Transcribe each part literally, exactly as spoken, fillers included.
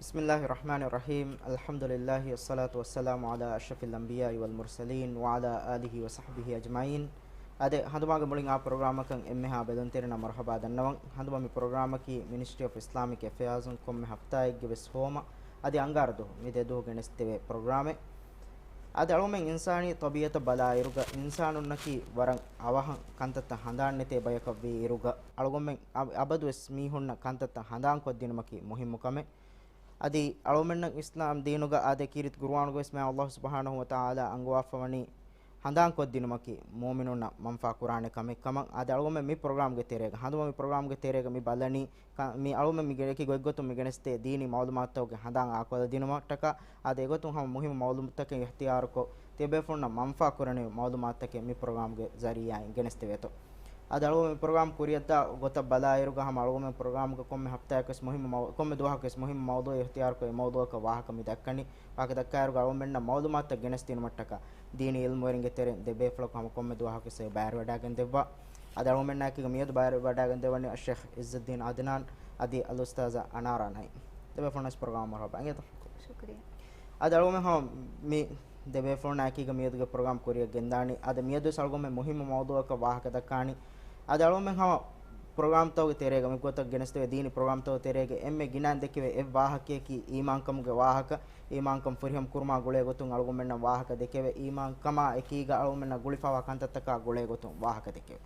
بسم الله الرحمن الرحيم. الحمد لله والصلاة والسلام على أشرف الأنبياء والمرسلين وعلى آله وصحبه أجمعين. އާދެ، ހަނދުމާގެ މުޅިން އާ ޕްރޮގްރާމަކަށް އެންމެހާ ބެލުންތެރިންނަށް މަރުޙަބާ ދަންނަވަން. ހަނދުމަ މި ޕްރޮގްރާމަކީ މިނިސްޓްރީ އޮފް އިސްލާމިކް އެފެއާޒުން ކޮންމެ ހަފްތާއެއްގެ ވެސް ހޯމަ، އަދި އަންގާރަ ދުވަހު މި ދެ ދުވަހު ގެނެސްދެވޭ ޕްރޮގްރާމެއް. އަދި އަޅުމެން އިންސާނީ ޠަބީޢަތަށް ބަލާއިރުގަ، އިންސާނުންނަކީ ވަރަށް އަވަހަށް ކަންތައްތައް ހަނދާން ނެތޭ ބަޔަކަށް ވީ އިރުގަ، އަޅުގަނޑުމެން އަ-، އަބަދުވެސް މީހުންނަށް ކަންތައްތައް ހަނދާން ކޮށްދިނުމަކީ މުހިއްމު ކަމެއް. އަދި އަޅުމެންނަށް އިސްލާމް ދީނުގަ އާދެ ކީރިތި ޤުރުއާނުގަވެސް މާތް ﷲ ސުބްޙާނަހޫ ވަތަޢާލާ އަންގަވާފަވަނީ ހަނދާން ކޮށްދިނުމަކީ މުއުމިނުންނަށް މަންފާ ކުރާނެ ކަމެއް ކަމަށް. އާދެ އަޅުގަނޑުމެން މި ޕްރޮގްރާމްގެ ތެރޭގަ، ހަނދުމަ މި ޕްރޮގްރާމްގެ ތެރޭގަ މި ބަލަނީ، ކަ-، މި އަޅުމެން މި ގެ-، އެކި ގޮތްގޮތުން މި ގެނެސްދޭ ދީނީ މަޢުލޫމާތުތަކުގެ ހަނދާން އާކޮށްލަދިނުމަށްޓަކާ، އާދެ އެގޮތުން ހަމަ މުހިއްމު މަޢުލޫމާތުތަކެއް އިޚްތިޔާރުކޮށް، ތިޔަބޭފުޅުންނަށް މަންފާ ކުރަނިވި މަޢުލޫމާތުތަކެއް މި ޕްރޮގްރާމްގެ ޒަރީޢާއިން ގެނެސްދެވޭތޯ. އަދި އަޅުގަނޑު މި ޕްރޮގްރާމް ކުރިއަށްދާ ގޮތަށް ބަލާއިރުގަ ހަމަ އަޅުގަނޑު މި ޕްރޮގްރާމްގެ ކޮންމެ ހަފްތާއަކަސް މުހިއްމު މައު-، ކޮންމެ ދުވަހަކަސް މުހިއްމު މައުޟޫޢެއް އިޚްތިޔާރުކޮށް، އެ މައުޟޫޢަކަށް ވާހަކަ މި ދައްކަނީ. ވާހަކަ ދައްކާއިރުގަ އަޅުގަނޑުމެންނަށް މަޢުލޫމާތުތައް ގެނެސްދިނުމަށްޓަކާ، ދީނީ ޢިލްމުވެރިންގެ ތެރެއިން ދެ ބޭފުޅަކު ހަމަ ކޮންމެ ދުވަހަކަސް އެބަ ބައިވެރިވެވަޑައިގެން ދެއްވާ. އަދި އަޅުގަނޑުމެންނާއެކީގަ މިއަދު ބައިވެރިވެވަޑައިގެން ދެއްވަނީ އައްޝޭޚް ޢިއްޒުއްދީން ޢަދްނާން އަދި އަލްއުސްތާޛާ އަނާރާ ނަޢީމް. ދެ ބޭފުޅުންނަށް ޕްރޮގްރާމަށް މަރުޙަބާ އިނގޭތޯ. ޝުކުރިއްޔާ. އަދި އަޅުގަނޑުމެން ހަމަ މި ދެ ބޭފުޅުންނާއެކީގަ މިއަދުގެ ޕްރޮގްރާމް ކުރިއަށް ގެންދާނީ. އަދި މިއަދުވެސް އަޅުގަނޑުމެން މުހިއްމު މައުޟޫޢަކަށް ވާހަކަ ދައްކާނީ. އަދި އަޅުގަނޑުމެން ހަމަ ޕްރޮގްރާމްތަކުގެ ތެރޭގަ މިގޮތަށް ގެނެސްދެވޭ ދީނީ ޕްރޮގްރާމްތަކުގެ ތެރޭގަ އެންމެ ގިނައިން ދެކެވޭ އެއް ވާހަކަޔަކީ އީމާންކަމުގެ ވާހަކަ. އީމާންކަން ފުރިހަމަ ކުރުމާ ގުޅޭ ގޮތުން އަޅުގަނޑުމެންނަށް ވާހަކަ ދެކެވޭ. އީމާންކަމާ އެކީގަ އަޅުގަނޑުމެންނަށް ގުޅިފަވާ ކަންތައްތަކާ ގުޅޭ ގޮތުން ވާހަކަ ދެކެވޭ.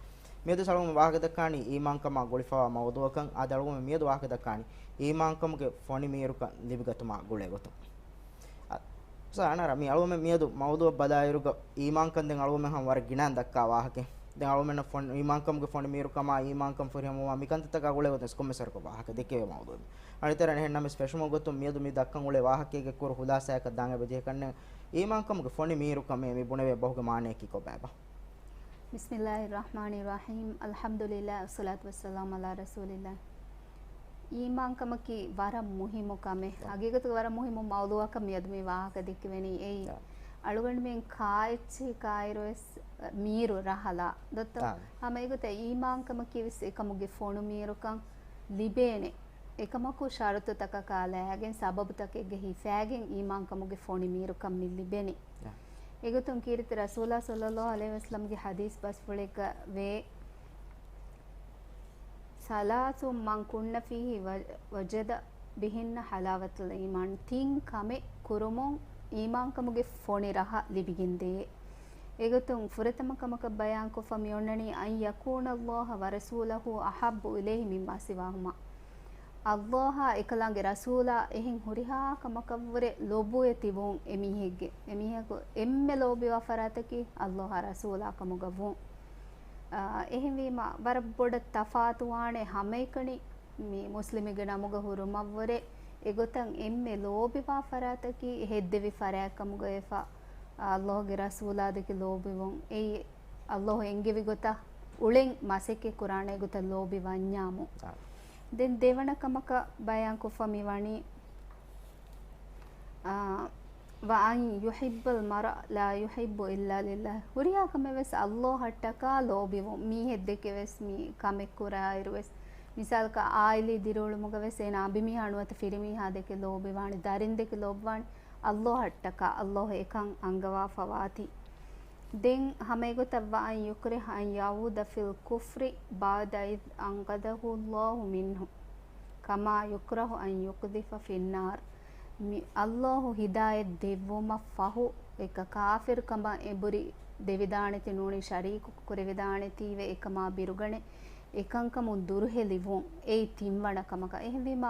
މިއަދު އަޅުގަނޑު ވާހަކަ ދައްކާނީ އީމާންކަމާ ގުޅިފަވާ މައުޟޫޢަކަށް. އާދެ އަޅުގަނޑުމެން މިއަދު ވާހަކަ ދައްކާނީ އީމާންކަމުގެ ފޮނި މީރުކަން ލިބިގަތުމާ ގުޅޭ ގޮތުން. އަ، ސާ އަނާރާ، މި އަޅުގަނޑުމެން މިއަދު މައުޟޫޢަށް ބަލާއިރުގަ އީމާންކަން ދެން އަޅުގަނޑުމެން ހަމަ ވަރަށް ގިނައިން ދައްކާ ވާހަކަ. ދެން އަޅުގަނޑުމެންނަށް ފޮނި، އީމާންކަމުގެ ފޮނި މީރުކަމާ، އީމާންކަން ފުރިހަމަވުމާ މި ކަންތައްތަކާ ގުޅޭ ގޮތުން ކޮންމެސް ވަރަކަށް ވާހަކަ ދެކެވޭ މައުޟޫޢެއް. އަނެއް ތަރަށް އެހެން ނަމަވެސް ފެށުމުގެ ގޮތުން މިއަދު މި ދައްކަން އުޅޭ ވާހަކައިގެ ކުރު ޚުލާޞާއަކަށް ދާން އެބަޖެހޭ ކަންނޭނގެ. އީމާންކަމުގެ ފޮނި މީރުކަމޭ މި ބުނެވޭ ބަހުގެ މާނަޔަކީ ކޮބާބާ؟ بسم الله الرحمن الرحيم. الحمد لله والصلاة والسلام على رسول الله. އީމާންކަމަކީ ވަރަށް މުހިއްމު ކަމެއް. ހަގީގަތުގަ ވަރަށް މުހިއްމު މައުޟޫޢަކަށް މިއަދު މި ވާހަކަ ދެއްކެވެނީ. އެއީ އަޅުގަނޑުމެން ކާއެއްޗެހި ކާއިރުވެސް މީރު ރަހަލާ ދޮއްތޯ؟ ހަމަ އެގޮތަށް އީމާންކަމަކީވެސް އެކަމުގެ ފޮނު މީރުކަން ލިބޭނެ. އެކަމަކު ޝަރުޠުތަކަކާ ލާގެން ސަބަބުތަކެއްގެ ހިފާގެން އީމާންކަމުގެ ފޮނި މީރުކަން މި ލިބެނީ. އެގޮތުން ކީރިތި ރަސޫލާ ޞައްލައްލާހު ޢަލައިހި ވަސައްލަމްގެ ޙަދީޘް ބަސްފުޅެއްގަ ވޭ، ثلاث من كن فيه وجد بهن حلاوة الإيمان. ތިން ކަމެއް ކުރުމުން އީމާންކަމުގެ ފޮނި ރަހަ ލިބިގެންދޭ. އެގޮތުން ފުރަތަމަ ކަމަކަށް ބަޔާންކޮށްފަ މި އޮންނަނީ، أن يكون الله ورسوله أحب إليه مما سواهما. ﷲ އާ އެކަލާނގެ ރަސޫލާ އެހެން ހުރިހާ ކަމަކަށްވުރެ ލޯބިވެ ތިބުން އެމީހެއްގެ، އެމީހަކު އެންމެ ލޯބިވާ ފަރާތަކީ ﷲ އާ ރަސޫލާ ކަމުގަ ވުން. އާ، އެހެންވީމަ، ވަރަށް ބޮޑަށް ތަފާތުވާނެ ހަމައެކަނި މި މުސްލިމެއްގެ ނަމުގަ ހުރުމަށްވުރެ، އެގޮތަށް އެންމެ ލޯބިވާ ފަރާތަކީ ހެއްދެވި ފަރާތްކަމުގަވެފަ، ﷲ ގެ ރަސޫލާ ދެކެ ލޯބިވުން. އެއީ، ﷲ އެންގެވި ގޮތަށް އުޅެން މަސައްކަތް ކުރާނެ ގޮތަށް ލޯބި ވަންޏާމު. ދެން ދެވަނަ ކަމަކަށް ބަޔާންކޮށްފަ މި ވަނީ، އާ، وأن يحب المرء لا يحب إلا لله. ހުރިހާ ކަމެއް ވެސް ﷲ އަށްޓަކާ ލޯބިވުން. މީހެއް ދެކެ ވެސް މި ކަމެއް ކުރާއިރު ވެސް، މިސާލަކަށް އާއިލީ ދިރިއުޅުމުގަ ވެސް އޭނާ އަނބިމީހާ ނުވަތަ ފިރިމީހާ ދެކެ ލޯބިވާނެ، ދަރިން ދެކެ ލޯބިވާނެ، ﷲ އަށްޓަކާ، ﷲ އެކަން އަންގަވާފަ ވާތީ. ދެން ހަމައެގޮތަށް، وأن يكره أن يعود في الكفر بعد إذ أنقذه الله منه كما يكره أن يقذف في النار. މި ﷲ ހިދާޔަތް ދެއްވުމަށް ފަހު، އެކަ ކާފިރު ކަމަށް އެނބުރި ދެވިދާނެތީ ނޫނީ ޝަރީކު ކުރެވިދާނެތީވެ އެކަމާ ބިރުގަނެ، އެކަންކަމުން ދުރުހެލިވުން އެއީ ތިންވަނަ ކަމަކަށް. އެހެންވީމާ،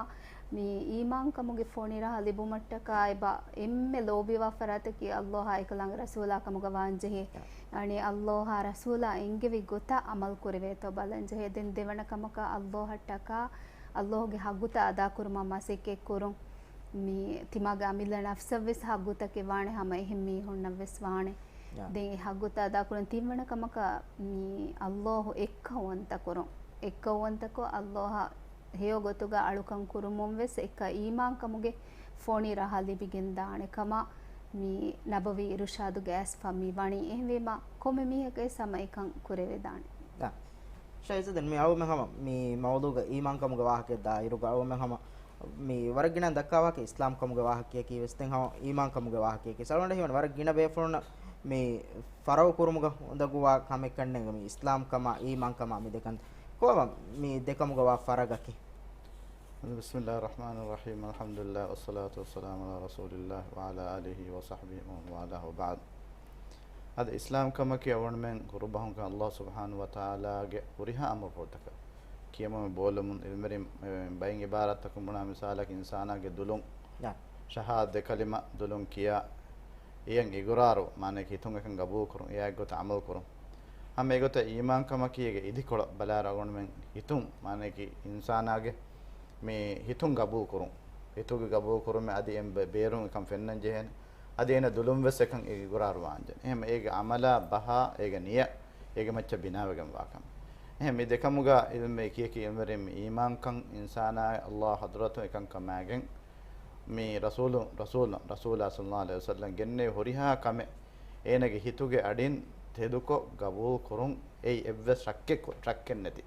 މި އީމާންކަމުގެ ފޮނި ރަހަ ލިބުމަށްޓަކާ އެބަ އެންމެ ލޯބިވާ ފަރާތަކީ ﷲ އާ އެކަލާނގެ ރަސޫލާ ކަމުގަ ވާންޖެހޭ. އަނެއް ﷲ އާ ރަސޫލާ އެންގެވި ގޮތަށް ޢަމަލު ކުރެވޭތޯ ބަލަންޖެހޭ. ދެން ދެވަނަ ކަމަކަށް ﷲ އަށްޓަކާ ﷲ ގެ ޙައްޤުތައް އަދާކުރުމަށް މަސައްކަތް ކުރުން. މި ތިމާގެ އަމިއްލަ ނަފްސަށްވެސް ޙައްޤުތަކެއް ވާނެ، ހަމަ އެހެން މީހުންނަށްވެސް ވާނެ. ދެން އެ ޙައްޤުތައް އަދާކުރަން. ތިންވަނަ ކަމަކަށް މި ﷲ އެއްކައުވަންތަކުރުން. އެއްކައުވަންތަކޮށް ﷲ އާ ހެޔޮ ގޮތުގަ އަޅުކަން ކުރުމުންވެސް އެކަ އީމާންކަމުގެ ފޮނި ރަހަ ލިބިގެންދާނެ ކަމަށް މި ނަބަވީ އިރުޝާދުގައި އައިސްފަ މި ވަނީ. އެހެންވީމަ، ކޮންމެ މީހަކަށް ވެސް ހަމަ އެކަން ކުރެވިދާނެ. ޝައިޒަ، ދެން މި އަޅުމެން ހަމަ މި މައުޟޫގަ އީމާންކަމުގެ ވާހަކައެއް ދާއިރުގަ އަޅުމެން ހަމަ މި ވަރަށް ގިނަ ދައްކާ ވާހަކަ އިސްލާމް ކަމުގެ ވާހަކައަކީ ވެސް ދެން ހަމަ އީމާން ކަމުގެ ވާހަކައަކީ. އަޅުގަނޑަށް ހީވަނީ ވަރަށް ގިނަ ބޭފުޅުންނަށް މި ފަރަގު ކުރުމުގަ އުނދަގޫވާ ކަމެއް ކަންނޭނގެ މި އިސްލާމް ކަމާ އީމާން ކަމާ މި ދެކަން ކޮބާ މި ދެކަމުގަ ވާ ފަރަގަކީ؟ بسم الله الرحمن الرحيم، الحمد لله، والصلاة والسلام على رسول الله وعلى آله وصحبه ومن والاه وبعد. އަދި އިސްލާމް ކަމަކީ އަޅުގަނޑުމެން ޤުރުބަހުން ކަން ﷲ ސުބްޙާނަހޫ ވަތަޢާލާގެ ހުރިހާ އަމުރުފުޅުތަކަށް ކިޔަމަން ބޯލުމުން، ޢިލްމުވެރިން، އެ، ބައެއް ޢިބާރާތްތަކުން ބުނާ މިސާލަކަށް އިންސާނާގެ ދުލުން ޝަހާދަތް ކަލިމަ ދުލުން ކިޔާ، އެޔަށް އިޤުރާރު، މާނައަކީ ހިތުން އެކަން ގަބޫލުކުރުން، އެއާ އެއްގޮތަށް ޢަމަލުކުރުން. ހަމަ އެގޮތަށް އީމާންކަމަކީ އޭގެ އިދިކޮޅަށް ބަލާއިރު އަޅުގަނޑުމެން ހިތުން، މާނައަކީ އިންސާނާގެ މި ހިތުން ގަބޫލުކުރުން، ހިތުގެ ގަބޫލުކުރުމެއް އަދި އެ ބޭ-، ބޭރުން އެކަން ފެންނަން ޖެހޭނެ. އަދި އޭނަ ދުލުން ވެސް އެކަން އިޤުރާރު ވާންޖެހޭ. އެހެން އޭގެ ޢަމަލާ ބަހާ އޭގެ ނިޔަތް އޭގެ މައްޗަށް ބިނާވެގެން ވާކަމެއް. އެހެން މި ދެކަމުގަ ޢިލްމު ކިޔަކީ ޢިލްމުވެރިން މި އީމާންކަން އިންސާނާއަށް ﷲ ޙަޟްރަތުން އެކަން ކަމާގެން މި ރަސޫލު، ރަސޫލު، ރަސޫލާ ޞައްލަﷲު ޢަލައިހި ވަސައްލަމް ގެންނެވި ހުރިހާ ކަމެއް އޭނަގެ ހިތުގެ އަޑިން ތެދުކޮށް ގަބޫލު ކުރުން އެއީ އެއްވެސް ޝައްކެއް، ޝައްކެއް ނެތި.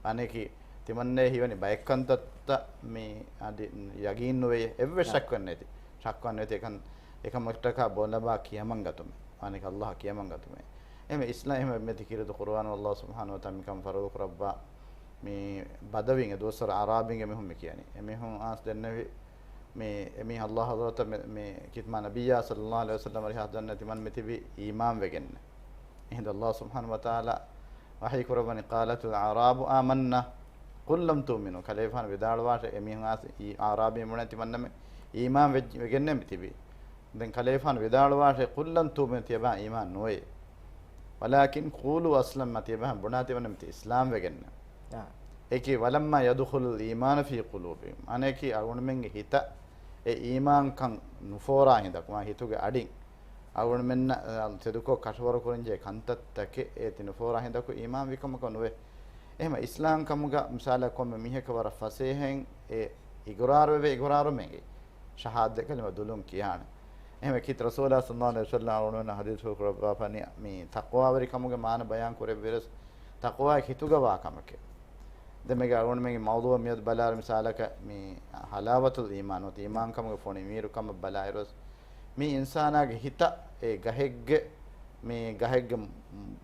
އަނެކީ ތިމަންނޭ ހީވަނީ ބައެއް ކަންތައްތައް މި އަދި ޔަގީން ނުވެޔޭ. އެއްވެސް ޝައްކެއް ނެތި. ޝައްކެއް ނެތި. އެކަން އެކަމަށްޓަކާ ބޯލަބާ ކިޔަމަން ގަތުމެއް. އަނެކަ ﷲ ކިޔަމަން ގަތުމެއް. އެހެން އިސްލާމް އެހެން މެދި ކީރިތި ޤުރުއާނު ﷲ ސުބްޙާނަހޫ ވަތަޢާލާ މިކަން ފަރުޟު ކުރައްވާ މި ބަދަވީން އެ ދުވަސްވަރު އަޢްރާބީންގެ މީހުން މި ކިޔަނީ. އެމީހުން އައިސް ދެންނެވި މި، އެމީހުން ﷲ ޙަޟްރަތަށް މި، މި ކިތަމާ ނަބިއްޔާ ޞައްލަﷲު ޢަލައިހި ވަސައްލަމަށް އަރިހަށް ދަންނަ ތިމަން މިތިބީ އީމާން ވެގެން. އެހިނދު ﷲ ސުބްޙާނަހޫ ވަތަޢާލާ ވަޙީ ކުރައްވަނީ، "قالت الأعراب آمنا قل لم تؤمنوا." ކަލޭގެފާނު ވިދާޅުވާށޭ، އެމީހުން އައިސް އީ އަޢްރާބީން ބުނޭ ތިމަންނަމެ އީމާން ވެއްޖެ، ވެގެންނޭ މިތިބީ. ދެން ކަލޭގެފާނު ވިދާޅުވާށޭ، "قل لم تؤمنوا" ތިޔަބަހަށް އީމާން ނުވޭ. "ولكن قولوا أسلمنا" ތިޔަބަހަށް ބުނާ ތިމަންނަމެ ތި އިސްލާމް ވެގެންނޭ. އާ. އެކީ، "ولما يدخل الإيمان في قلوبهم" އަނެކީ އަޅުގަނޑުމެންގެ ހިތަށް އެ އީމާންކަން ނުފޯރާ ހިނދަކު، މާ ހިތުގެ އަޑިން އަޅުގަނޑުމެންނަށް، އަ، ތެދުކޮށް ކަށަވަރު ކުރަންޖެހޭ ކަންތައްތަކެއް އޭތި ނުފޯރާ ހިނދަކު އީމާން ވިކަމަކަށް ނުވޭ. އެހެމަ އިސްލާމް ކަމުގަ މިސާލަށް ކޮންމެ މީހަކަށް ވަރަށް ފަސޭހައިން އެ އިގުރާރުވެވޭ އިގުރާރު މެނގި ޝަހާދަތް ކަލިމަ ދުލުން ކިޔާނެ. އެހެމަ ކީރިތި ރަސޫލާ ޞައްލަﷲު ޢަލައިހި ވަސައްލަމަ އަޅުގަނޑުމެންނަށް ޙަދީޘްފުޅު ކުރައްވާފަ ވަނީ މި ތަޤްވާވެރިކަމުގެ މާނަ ބަޔާން ކުރެއްވިއިރު ތަޤްވާއަކީ ހިތުގަ ވާ ކަމެކޭ. ދެން މީގަ އަޅުގަނޑުމެންގެ މައުޟޫޢަށް މިއަދު ބަލާއިރު މިސާލަކަށް މި ޙަލާވަތުލް އީމާން ނުވަތަ އީމާންކަމުގެ ފޮނި މީރުކަމަށް ބަލާއިރު މި އިންސާނާގެ ހިތަށް އެ ގަހެއްގެ، މި ގަހެއްގެ މު-،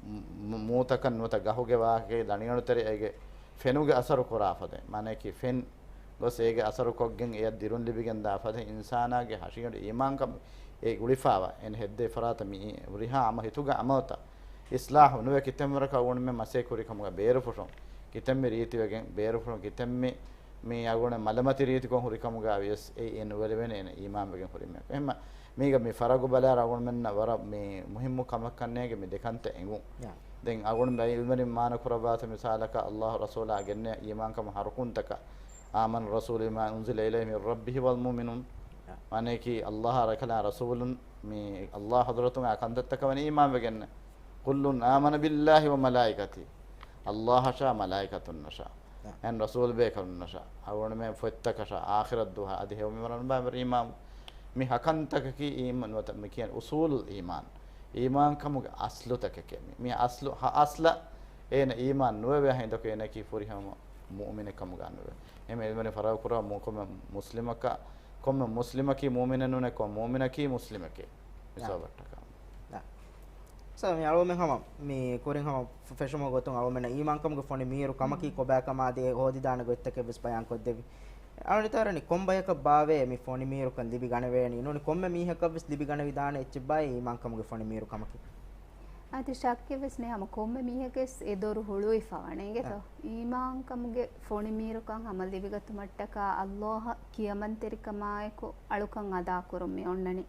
މު-، މު-، މޫތަކަށް ނުވަތަ ގަހުގެ ވާހަކައެއް ދަނޑިގަނޑު ތެރެ އޭގެ ފެނުގެ އަސަރު ކުރާ ފަދަ، މާނައަކީ ފެން ގޮސް އޭގެ އަސަރު ކޮށްގެން އެޔަށް ދިރުން ލިބިގެން ދާ ފަދަ އިންސާނާގެ ހަށިގަނޑު އީމާންކަން އެ ގުޅިފާވާ އެން ހެއްދޭ ފަރާތަށް މި ހުރިހާ އަމަ ހިތުގެ އަމަލުތައް އިސްލާހު ނުވެ ކިތަންމެ ވަރަކަށް އަޅުގަނޑުމެން މަސޭ ކުރި ކަމުގަ ބޭރުފުށުން ކިތަންމެ ރީތިވެގެން ބޭރުފުށުން ކިތަންމެ މި އަޅުގަނޑު މަލަމަތި ރީތިކޮށް ހުރި ކަމުގަ ވިޔަސް އެ އެ ނުވެރިވެނެ އޭނަ އީމާން ވެގެން ހުރި މީހަކު. އެހެންމަ މީގަ މި ފަރަގު ބަލާއިރު އަޅުގަނޑުމެންނަށް ވަރަށް މި މުހިއްމު ކަމަކަށް ނޭނގެ މި ދެކަންތައް އެނގުން. ޔާ. ދެން އަޅުގަނޑު ޢިލްމުވެރިން މާނަ ކުރައްވާތަ މިސާލަކަށް ﷲ ރަސޫލާ ގެންނެ އީމާންކަމު ހަރުކުންތަކަށް، "آمن الرسول بما أنزل إليه من ربه والمؤمنون." ޔާ. މާނައަކީ ﷲ ރަސޫލުން މި ﷲ ޙަޟްރަތުން އާ ކަންތައްތަކަށް ވަނީ އީމާން ވެގެން. "كل آمن بالله وملائكته." ﷲ އަށާ މަލާއިކަތުންނަށާ، އެން ރަސޫލު ބޭކަލުންނަށާ، އަޅުގަނޑުމެން ފޮތްތަކަށާ، އާޚިރަތް ދުވަހާ އަދި ހެޔޮ މިންވަރަށް ބާވަރު އީމާން. މި ހަކަންތަކަކީ އީމާން ނުވަތަ މި ކިޔަން އުޞޫލުލް އީމާން. އީމާންކަމުގެ އަސްލުތަކެކޭ. މި، މި އަސްލު، ހަ އަސްލަށް އޭނަ އީމާން ނުވެވޭ ހިނދަކު އޭނައަކީ ފުރިހަމަ މުއުމިނެއް ކަމުގަ ނުވޭ. އެހެން އިލްމުވެރިން ފަރަގު ކުރާ މު-، ކޮންމެ މުސްލިމަކަށް، ކޮންމެ މުސްލިމަކީ މުއުމިނެއް ނޫނޭ، ކޮން މުއުމިނަކީ މުސްލިމެކޭ. މިސާލަށްޓަކާ. ސަރ، މި އަޅުގަނޑުމެން ހަމަ މި ކުރިން ހަމަ ފެށުމުގެ ގޮތުން އަޅުގަނޑުމެންނަށް އީމާންކަމުގެ ފޮނި މީރު ކަމަކީ ކޮބާކަމާ އަދި އެ ހޯދިދާނެ ގޮތްތަކެއް ވެސް ބަޔާން ކޮށްދެއްވި. އަޅުގަނޑު ހިތަށް އަރަނީ ކޮން ބަޔަކަށް ބާވޭ މި ފޮނި މީރުކަން ލިބި ގަނެވޭނީ؟ ނޫނީ ކޮންމެ މީހަކަށް ވެސް ލިބި ގަނެވިދާނެ އެއްޗެއް ބާއޭ އީމާންކަމުގެ ފޮނި މީރު ކަމަކީ. އަދި ޝައްކެއް ވެސް ނެތް، ހަމަ ކޮންމެ މީހަކަސް އެ ދޮރު ހުޅުވިފަ ވަނީ އިނގޭތޯ؟ އަ. އީމާންކަމުގެ ފޮނި މީރުކަން ހަމަ ލިބިގަތުމަށްޓަކާ ﷲ އަށް ކިޔަމަންތެރިކަމާއެކު އަޅުކަން އަދާކުރުން މި އޮންނަނީ.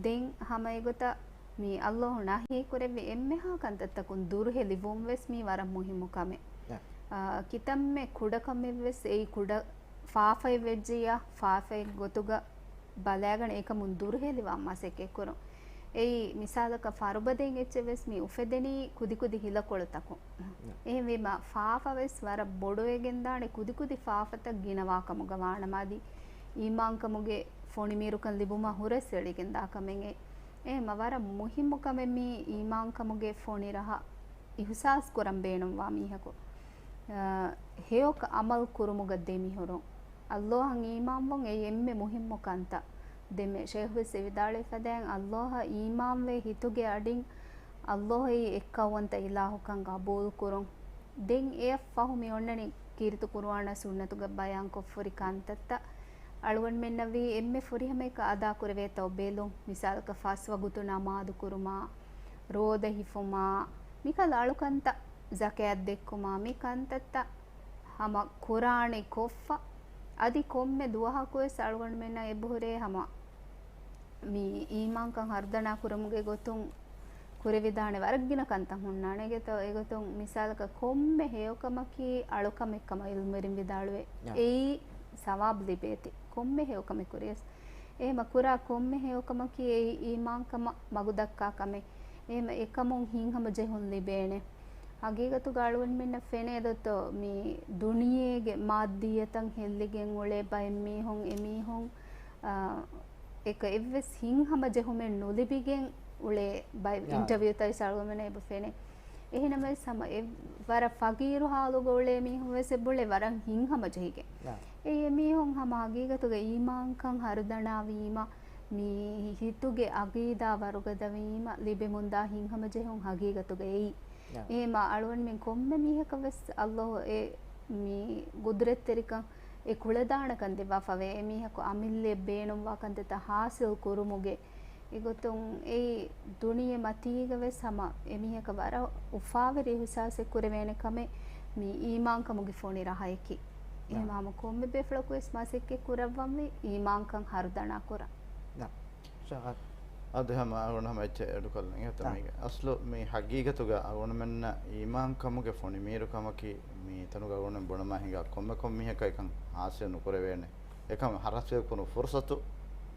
ދެން ހަމަ އެގޮތަށް މި ﷲ ނަހީ ކުރެއްވި އެންމެހާ ކަންތައްތަކުން ދުރުހެލިވުން ވެސް މީ ވަރަށް މުހިއްމު ކަމެއް. އަ، ކިތަންމެ ކުޑަކަމެއް ވެސް އެއީ ކުޑަ ފާފައެއް ވެއްޖެޔާ، ފާފައެއް ގޮތުގަ ބަލާގަނެ އެކަމުން ދުރުހެލިވާން މަސައްކަތްކުރުން. އެއީ މިސާލަކަށް ފަރުބަދައިން އެއްޗެއް ވެސް މި އުފެދެނީ ކުދިކުދި ހިލަކޮޅުތަކުން. އެހެންވީމަ ފާފަ ވެސް ވަރަށް ބޮޑުވެގެންދާނެ ކުދިކުދި ފާފަތައް ގިނަވާކަމުގަ ވާނަމަ އަދި އީމާންކަމުގެ ފޮނިމީރުކަން ލިބުމަށް ހުރަސްއެޅިގެންދާ ކަމެއް. އެހެންމަ ވަރަށް މުހިއްމު ކަމެއް މީ އީމާންކަމުގެ ފޮނި ރަހަ އިހުސާސް ކުރަން ބޭނުންވާ މީހަކު، އަ، ހެޔޮކަ އަމަލު ކުރުމުގަ ދެމިހުރުން. ﷲ އަށް އީމާންވުން އެއީ އެންމެ މުހިއްމު ކަންތައް. ދެންމެ ޝޭޚް ވެސް އެ ވިދާޅުވި ފަދައިން، ﷲ އަށް އީމާންވެ ހިތުގެ އަޑިން ﷲ އެއީ އެއްކައުވަންތަ އިލާހުކަން ގަބޫލުކުރުން. ދެން އެއަށް ފަހު މި އޮންނަނީ ކީރިތި ޤުރުއާނާ ސުންނަތުގަ ބަޔާންކޮށްފަ ހުރި ކަންތައްތައް. އަޅުގަނޑުމެންނަށް ވީ އެންމެ ފުރިހަމައަކަށް އަދާކުރެވޭތޯ ބެލުން. މިސާލަކަށް ފަސް ވަގުތު ނަމާދު ކުރުމާ، ރޯދަ ހިފުމާ، މިކަހަލަ އަޅުކަންތައް، ޒަކާތް ދެއްކުމާ، މި ކަންތައްތައް ހަމަ ކުރާނެ ކޮށްފަ، އަދި ކޮންމެ ދުވަހަކުވެސް އަޅުގަނޑުމެންނަށް އެބަހުރޭ ހަމަ މި އީމާންކަން ހަރުދަނާ ކުރުމުގެ ގޮތުން ކުރެވިދާނެ ވަރަށް ގިނަ ކަންތައް ހުންނާނެ. އެގޮތަށް، އެގޮތުން މިސާލަކަށް ކޮންމެ ހެޔޮކަމަކީ އަޅުކަމެއްކަމަށް ޢިލްމުވެރިން ވިދާޅުވޭ. އާ. އެއީ ސަވާބު ލިބޭތި. ކޮންމެ ހެޔޮކަމެއް ކުރިޔަސް. އެހެމަ ކުރާ ކޮންމެ ހެޔޮކަމަކީ އެއީ އީމާންކަމަށް މަގުދައްކާ ކަމެއް. އެހެމަ އެކަމުން ހިތްހަމަޖެހުން ލިބޭނެ. ހަގީގަތުގަ އަޅުގަނޑުމެންނަށް ފެނޭ ދޯތޯ މި ދުނިޔޭގެ މާއްދިއްޔަތައް ހެއްލިގެން އުޅޭ ބައެއް މީހުން، އެމީހުން، އާ، އެކަ އެއްވެސް ހިތްހަމަޖެހުމެއް ނުލިބިގެން އުޅޭ ބައެއް އާ. އިންޓަވިއުތައް ވެސް އަޅުގަނޑުމެންނަށް އެބަ ފެނޭ. އެހެނަމަވެސް ހަމަ އެ ވަރަށް ފަގީރު ހާލުގަ އުޅޭ މީހުން ވެސް އެބައުޅޭ ވަރަށް ހިތްހަމަޖެހިގެން. އާ. އެ އެމީހުން ހަމަ ހަގީގަތުގަ އީމާންކަން ހަރުދަނާވީމަ، މި ހިތުގެ އަގީދާ ވަރުގަދަވީމަ ލިބެމުންދާ ހިތްހަމަޖެހުން ހަގީގަތުގަ އެއީ. އާ. އެހެމަ އަޅުގަނޑުމެން ކޮންމެ މީހަކަށް ވެސް ﷲ އެ މި ގުދުރަތްތެރިކަން އެ ކުޅަދާނަކަން ދެއްވާފަވޭ. އެމީހަކު އަމިއްލައަށް ބޭނުންވާ ކަންތައްތައް ހާސިލް ކުރުމުގެ އެގޮތުން އެއީ ދުނިޔެ މަތީގަ ވެސް ހަމަ އެމީހަކަށް ވަރަށް އުފާވެރި އިޙްސާސެއް ކުރެވޭނެ ކަމެއް މި އީމާންކަމުގެ ފޮނި ރަހަޔަކީ. އެހެމަ ނާ. ހަމަ ކޮންމެ ބޭފުޅަކު ވެސް މަސައްކަތް ކުރައްވަންވީ އީމާންކަން ހަރުދަނާ ކުރަން. ނާ. ޝައް. އަދި ހަމަ އަޅުގަނޑު ހަމަ އެއްޗެއް އެޑުކޮށްލަން އެހެންތަ ނާ. މީގެ އަސްލު މި ހަގީގަތުގަ އަޅުގަނޑުމެންނަށް އީމާންކަމުގެ ފޮނި މީރުކަމަކީ މި ތަނުގަ އަޅުގަނޑުމެން ބުނަމާ ހިނގާ ކޮންމެ ކޮން މީހަކަށް އެކަން ހާސިލް ނުކުރެވޭނެ. އެކަން ހާސިލް ކުރުން ފުރުސަތު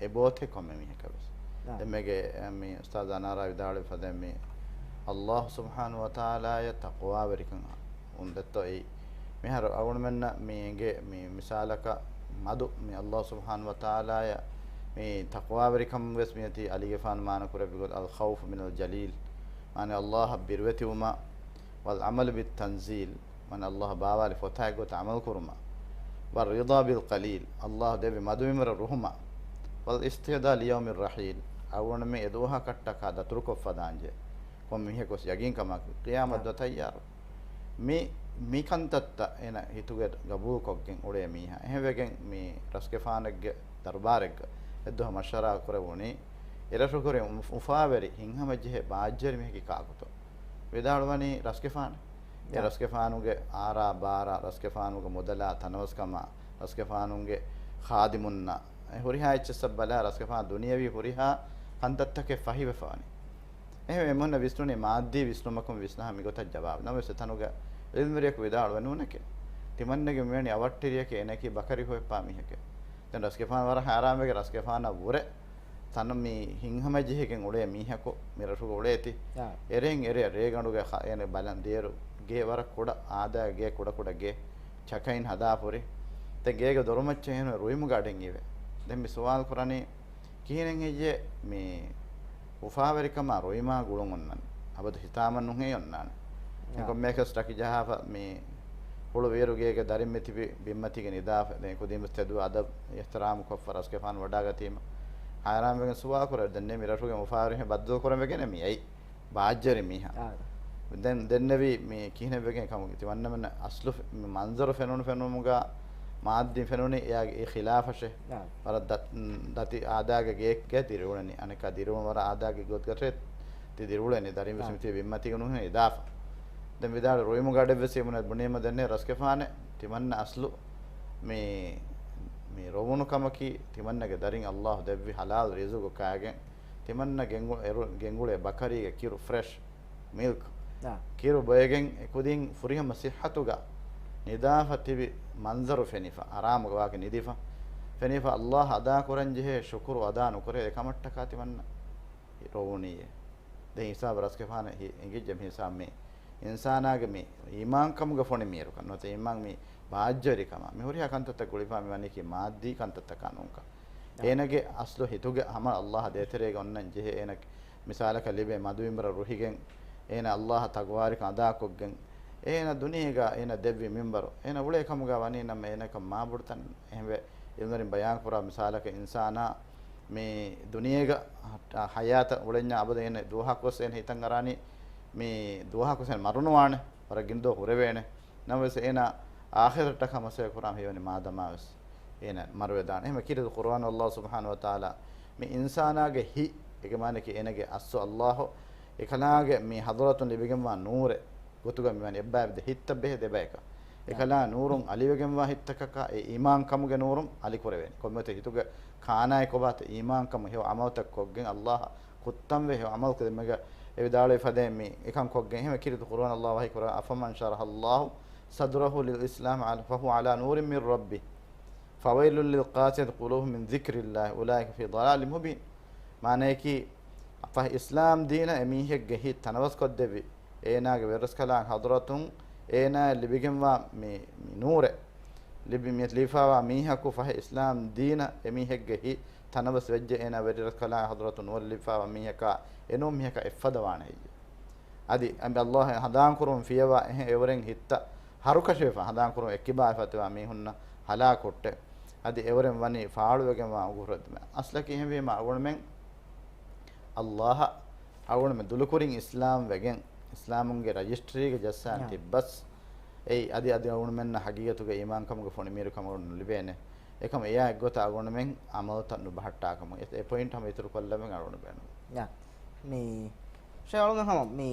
އެބައޮތޭ ކޮންމެ މީހަކަށް ވެސް. ނާ. ދެން މޭގެ، އެ، މި އުސްތާޛު އަނާރާ ވިދާޅުވި ފަދައިން މި ﷲ ސުބްޙާނަހޫ ވަތަޢާލާޔަށް ތަޤްވާވެރިކަން އުނދައްތޯ އެއީ. މިހާރު އަޅުގަނޑުމެންނަށް މި އެނގޭ މި މިސާލަކަށް މަދު މި ﷲ ސުބްޙާނަހޫ ވަތަޢާލާޔަށް މި ތަޤްވާވެރިކަން ވެސް މިއޮތީ އަލީގެފާނު މާނަ ކުރެއްވި ގޮތަށް الخوف من الجليل، މާނަ ﷲ އަށް ބިރުވެތިވުމަށް، والعمل بالتنزيل، މާނަ ﷲ ބާވާލި ފޮތާއި ގޮތަށް ޢަމަލު ކުރުމަށް، والرضا بالقليل، ﷲ ދެއްވި މަދު މިންވަރަށް ރުހުމަށް، والاستعداد ليوم الرحيل، އަޅުގަނޑުމެން އެ ދުވަހަކަށްޓަކާ ދަތުރުކޮށްފަ ދާންޖެ. ކޮން މީހަކު ވެސް ޔަގީންކަމާ ޤިޔާމަތް ދުވަހަށް ތައްޔާރު. މި، މި ކަންތައްތައް އޭނަ ހިތުގަ ގަބޫލުކޮށްގެން އުޅޭ މީހާ. އެހެންވެގެން މި ރަސްގެފާނެއްގެ ދަރުބާރެއްގަ އެއްދުވަހު މަޝްވަރާ ކުރެވުނީ، އެރަށު ކުރިން އުފާވެރި ހިތްހަމަޖެހޭ ބާއްޖަވެރި މީހަކީ ކާކުތޯ؟ ވިދާޅުވަނީ ރަސްގެފާނެ. އެ ރަސްގެފާނުގެ އާރާ ބާރާ، ރަސްގެފާނުގެ މުދަލާ ތަނަވަސްކަމާ، ރަސްގެފާނުގެ ޚާދިމުންނާ، އެ ހުރިހާ އެއްޗެއްސަށް ބަލާ، ރަސްގެފާނު ދުނިޔަވީ ހުރިހާ ކަންތައްތަކެއް ފަހިވެފަވަނީ. އެހެންވެ، އެމީހުންނަށް ވިސްނުނީ މާއްދީ ވިސްނުމަކުން ވިސްނާ މިގޮތަށް ޖަވާބު. ނަމަވެސް އެތަނުގަ ޢިލްމުވެރިޔަކު ވިދާޅުވެ ނޫނެކޭ. ތިމަންނަގެ މިވެނި އަވަށްޓެރިޔަކީ އޭނައަކީ ބަކަރި ހޮވެފާ މީހެކޭ. ދެން ރަސްގެފާނު ވަރަށް ހައިރާންވެގެން ރަސްގެފާނަށް ވުރެ ތަނަށް މި ހިތްހަމަޖެހިގެން އުޅޭ މީހަކު މި ރަށުގަ އުޅޭތީ. އާ. އެރެން އެރެ ރޭގަނޑުގެ ޚަ-، އޭނަ ބަލަން ދޭރު ގޭ ވަރަށް ކުޑަ އާދައިގެ ގޭ ކުޑަކުޑަ ގޭ ޗަކައިން ހަދާފަ ހުރި. ދެން ގޭގެ ދޮރުމައްޗަށް އޭނަ ރުއިމުގަ އަޑެއް އިވޭ. ދެން މި ސުވާލު ކުރަނީ، ކިހިނެއް ހެއްޔޭ މި އުފާވެރިކަމާ ރުއިމާ ގުޅުން އޮންނަން؟ އަބަދު ހިތާމަ ނުހޭ އޮންނާނެ. އެ ކޮންމެއަކަސް ރަކި ޖަހާފަ މި ހުޅު ވޭރު ގޭގެ ދަރިން މި ތިބި ބިންމަތީގަ ނިދާފަ. ދެން ކުދިން ވެސް ތެދު އަދަބް އިޙްތިރާމު ކޮށްފަ ރަސްގެފާނު ވަޑާގަތީމަ. ހައިރާންވެގެން ސުވާލު ކުރޭ، ދެން މި ރަށުގެ އުފާވެރި ބައްދަލު ކުރަން ވެގެން މި އައީ. ބާއްޖަވެރި މީހާ. އާ. ދެން ދެންނެވީ މި ކިހިނެއް ވެގެން ކަމުގެ ތިމަންނަމެން އަސްލު މި މަންޒަރު ފެނުނު ފެނުމުގަ މާއްދީ ފެނުނީ އެއާގެ އެ ޚިލާފަށޭ. އާ. ވަރަށް ދަ-، ދަތި އާދައިގެ ގެއެއްގަ ދިރިއުޅެނީ. އަނެއްކާ ދިރިއުޅުން ވަރަށް އާދައިގެ ގޮތްގަތެ ތި ދިރިއުޅެނީ. ދަރިން ވެސް އާ. މިތިބި ބިންމަތީގަ ނުހެން އިދާފަ. ދެން ވިދާޅު ރުއިމުގަ އަޑެއް ވެސް އިވުނަ ބުނީމަ ދެންނެ ރަސްގެފާނެ ތިމަންނަ އަސްލު މި، މި ރޮވުނު ކަމަކީ ތިމަންނަގެ ދަރިން ﷲ ދެއްވި ޙަލާލް ރިޒުގު ކާގެން ތިމަންނަ ގެންގު-، އެރު-، ގެންގުޅޭ ބަކަރީގެ ކިރު ފްރެޝް މިލްކް. އާ. ކިރު ބޮއެގެން އެކުދިން ފުރިހަމަ ސިއްހަތުގަ ނިދާފަ ތިބި މަންޒަރު ފެނިފަ، އަރާމުގަ ވާގެ ނިދިފަ ފެނިފަ، ﷲ އަދާ ކުރަން ޖެހޭ ޝުކުރު އަދާ ނުކުރޭ އެކަމަށްޓަކާ ތިމަންނަ ރޮވުނީއޭ. ދެން ހިސާބު ރަސްގެފާނަށް ހި-، އެނގިއްޖެ މި ހިސާބު މި އިންސާނާގެ މި އީމާންކަމުގެ ފޮނި މީރުކަން ނުވަތަ އީމާން މި ބާއްޖަވެރިކަމާ މި ހުރިހާ ކަންތައްތައް ގުޅިފާ މި ވަނީކީ މާއްދީ ކަންތައްތަކާ ނޫންކަން. އާ. އޭނަގެ އަސްލު ހިތުގެ ހަމަ ﷲ ދޭތެރޭގަ އޮންނަން ޖެހޭ އޭނަ މިސާލަކަށް ލިބޭ މަދުމިންވަރަށް ރުހިގެން، އޭނަ ﷲ އަށް ތަޤްވާވެރިކަން އަދާކޮށްގެން، އޭނަ ދުނިޔޭގަ އޭނަ ދެއްވި މިންވަރު އޭނަ އުޅޭ ކަމުގަ ވަނީ ނަމަ އޭނަކަށް މާބޮޑު ތަން. އެހެންވެ، އިލްމުވެރިން ބަޔާންކުރާ މިސާލަކަށް އިންސާނާ މި ދުނިޔޭގަ ހަޔާތަށް އުޅެންޏާ އަބަދު އޭނަ ދުވަހަކުވެސް އޭނަ ހިތަށް އަރާނީ މި ދުވަހަކުވެސް އޭނަ މަރުނުވާނެ، ވަރަށް ގިނަ ދުވަހު ހުރެވޭނެ. ނަމަވެސް އޭނަ އާޚިރަތަށްޓަކާ މަސައްކަތް ކުރާ ހީވަނީ މާދަމާވެސް އޭނަ މަރުވެދާނެ. އެހެންވެ ކީރިތި ޤުރުއާނު ﷲ ސުބްޙާނަހޫ ވަތަޢާލާ މި އިންސާނާގެ ހިތް، އޭގެ މާނައަކީ އޭނަގެ އަސްލު ﷲ، އެކަލާނގެ މި ޙަޟްރަތުން ލިބިގެންވާ ނޫރެއް ގޮތުގަ މިވަނީ އެއްބައި ދެ ހިތްތައް ބެހޭ ދެބަޔަކަށް. އެކަލާ ނޫރުން އަލިވެގެންވާ ހިތްތަކަކާ އެ އީމާންކަމުގެ ނޫރުން އަލިކުރެވޭނެ. ކޮންމެ ހިތުގެ ކާނާއެއް ކޮބާތޯ އީމާންކަމު ހެޔޮ ޢަމަލުތައް ކޮށްގެން ﷲ އަށް ކުއްތަންވެ ހެޔޮ ޢަމަލު ކުރުމުގަ އެ ވިދާޅުވި ފަދައިން މި އެކަން ކޮށްގެން. އެހެންވެ ކީރިތި ޤުރުއާނު ﷲ ވަޙީ ކުރާ، أفمن شرح الله صدره للإسلام على، فهو على نور من ربه فويل للقاسية قلوبهم من ذكر الله أولئك في ضلال مبين. މާނައަކީ، ފަހެ އިސްލާމް ދީނަށް އެމީހެއްގެ ހިތް ތަނަވަސްކޮށްދެއްވި، އޭނާގެ ވެރިރަސްކަލާނގެ ޙަޟްރަތުން އޭނާއަށް ލިބިގެންވާ މި، މި ނޫރެއް ލިބި، މި ލިބިފާވާ މީހަކު ފަހެ އިސްލާމް ދީނަށް އެމީހެއްގެ ހިތް ތަނަވަސް ވެއްޖެ، އޭނާ ވެރިރަސްކަލާނގެ ޙަޟްރަތުން ނޫރެއް ލިބިފާވާ މީހަކާ އެނޫން މީހަކާ އެއްފަދަ ވާނެ ހެއްޔެވެ؟ އަދި އަމި ﷲ ހަނދާންކުރުން ފިޔަވާ އެހެން އެވަރެން ހިތްތައް ހަރުކަށިވެފަ، ހަނދާންކުރުން އެއްކިބާވެފަ ތިބާ މީހުންނަށް ހަލާކު ކޮށްޓެ. އަދި އެވަރެން ވަނީ ފާޅުވެގެންވާ އުގުހުރެއް. އަސްލަކީ އެހެންވީމަ އަޅުގަނޑުމެން ﷲ އަށް އަޅުގަނޑުމެން ދުލުކުރިން އިސްލާމް ވެގެން، އިސްލާމުންގެ ރަޖިސްޓްރީގަ ޖައްސާން ތިއްބަސް، އެއީ އަދި އަދި އަޅުގަނޑުމެންނަށް ހަގީގަތުގަ އީމާންކަމުގެ ފޮނި މީރުކަމަށް ނުލިބޭނެ. އެކަމަ އެއާ އެއްގޮތަށް އަޅުގަނޑުމެން ޢަމަލުތައް ނުބަހައްޓާކަމުން އެ، އެ ޕޮއިންޓް ހަމަ އިތުރުކޮށްލަމެން އަޅުގަނޑު ބޭނުން. ޔާ. މި ޝޭ އަޅުގަނޑު ހަމަ މި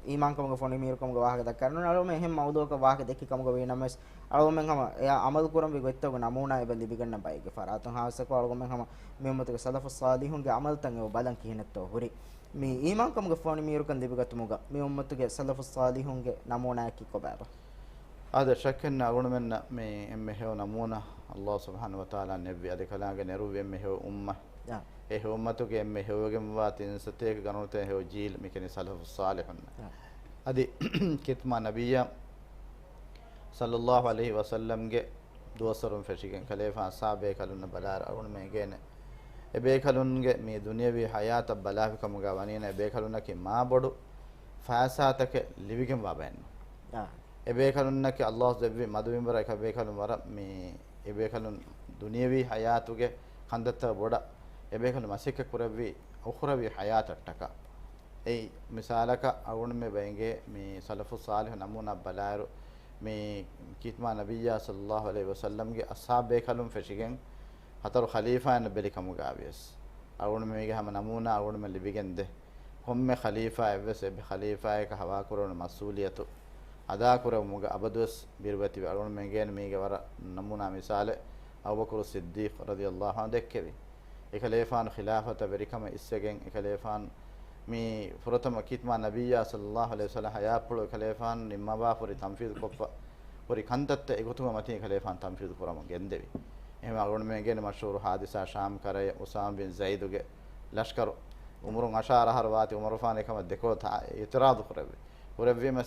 އީމާންކަމުގެ ފޮނި މީރުކަމުގެ ވާހަކަ ދައްކާ ނޫން. އަޅުގަނޑު އެހެން މައުޟޫޢަކަށް ވާހަކަ ދެއްކި ކަމުގަ ވީ ނަމަވެސް، އަޅުގަނޑު ހަމަ އެއާ ޢަމަލު ކުރަންވީ ގޮތްތަކުގެ ނަމޫނާ އެބަ ލިބިގަންނަ ބައެއްގެ ފަރާތުން. ހާއްސަކޮށް އަޅުގަނޑު ހަމަ މި އުއްމަތުގެ ސަލަފުއް ޞާލިޙުންގެ ޢަމަލުތައް އެބަ ބަލަން ކިހިނެއްތޯ ހުރި. މި އީމާންކަމުގެ ފޮނި މީރުކަން ލިބިގަތުމުގަ މި އުއްމަތުގެ ސަލަފުއް ޞާލިޙުންގެ ނަމޫނާއަކީ ކޮބާބާ؟ އާދެ، ޝައްކެއްނެތް އަޅުގަނޑުމެންނަށް މި އެންމެ ހެޔޮ ނަމޫނާ ﷲ ސުބްޙާނަހޫ ވަތަޢާލާ ނެއްވި އަދި ކަލާނގެ ނެރުއްވި އެންމެ ހެޔޮ އުއްމަތް. ޔާ. އެ ހެޔޮ އުއްމަތުގެ އެންމެ ހެޔޮވެގެންވާ ތިން ސަތޭކަ ގަރުނުތެރޭ ހެޔޮ ޖީލް މި ކިޔަނީ ސަލަފުއް ޞާލިޙުން. ޔާ. އަދި ކީރިތި މާ ނަބިއްޔާ ޞައްލައްލާހު ޢަލައިހި ވަސައްލަމްގެ ދުވަސްވަރުން ފެށިގެން ކަލޭފާން އަޞްޙާބު ބޭކަލުންނަށް ބަލާއިރު އަޅުގަނޑުމެން އެނގޭނެ، އެ ބޭކަލުންގެ މި ދުނިޔަވީ ޙަޔާތަށް ބަލާފި ކަމުގަ ވަނީނަ، އެ ބޭކަލުންނަކީ މާބޮޑު ފައިސާތަކެއް ލިބިގެންވާ ބައެއްނު. އާ. އެ ބޭކަލުންނަކީ ﷲ ދެއްވި މަދު މިންވަރަށް އެކަ ބޭކަލުން ވަރަށް މި، އެ ބޭކަލުން ދުނިޔަވީ ޙަޔާތުގެ ކަންތައްތައް ބޮޑަށް އެ ބޭކަލުން މަސައްކަތް ކުރެއްވި އުޚްރަވީ ޙަޔާތަށްޓަކާ. އެއީ މިސާލަކަށް އަޅުގަނޑުމެން އެބަ އެނގޭ މި ސަލަފުއް ޞާލިޙު ނަމޫނާ ބަލާއިރު، މި ކީރިތި މާ ނަބިއްޔާ ޞައްލައްލާހު ޢަލައިހި ވަސައްލަމްގެ އަޞްޙާބު ބޭކަލުން ފެށިގެން ހަތަރު ޚަލީފާއިން ބެލި ކަމުގައިވިޔަސް، އަޅުގަނޑުމެން މީގެ ހަމަ ނަމޫނާ އަޅުގަނޑުމެން ލިބިގެންދޭ. ކޮންމެ ޚަލީފާއެއްވެސް އެ ޚަލީފާއަކަށް ހަވާލުކުރެވުނު މަސްއޫލިއްޔަތު އަދާކުރެއްވުމުގަ އަބަދުވެސް ބިރުވެތިވޭ. އަޅުގަނޑުމެން އެނގޭނެ މީގެ ވަރަށް ނަމޫނާ މިސާލެއް އަބޫބަކުރު ޞިއްދީޤު ރަޟިޔައްލާހު ޢަންހު ދެއްކެވި. އެކަލޭފާނު ޚިލާފަތަށް ވެރިކަމަށް އިއްސެގެން އެކަލޭފާނު މި ފުރަތަމަ ކީރިތި މާ ނަބިއްޔާ ޞައްލައްލާހު ޢަލައިހި ވަސައްލަމް ޙަޔާތްޕުޅު އެކަލޭފާނު ނިންމަވާފަ ހުރި ތަންފީޒު ކޮށްފަ ހުރި ކަންތައްތައް އެގޮތުގަ މަތީ އެކަލޭފާނު ތަންފީޒު ކުރަމުން ގެންދެވި. އެހެންވެ އަޅުގަނޑުމެން އެނގޭނެ މަޝްހޫރު ޙާދިސާ ޝާމް ކަރައި އުސާމާ ބިން ޒައިދުގެ ލަޝްކަރު އުމުރުން އަށާރަ އަހަރު ވާތީ ޢުމަރުގެފާނު އެކަމަށް ދެކޮޅަށް ތަ-، އިޢުތިރާޟު ކުރެއްވި. ކުރެއްވީމަ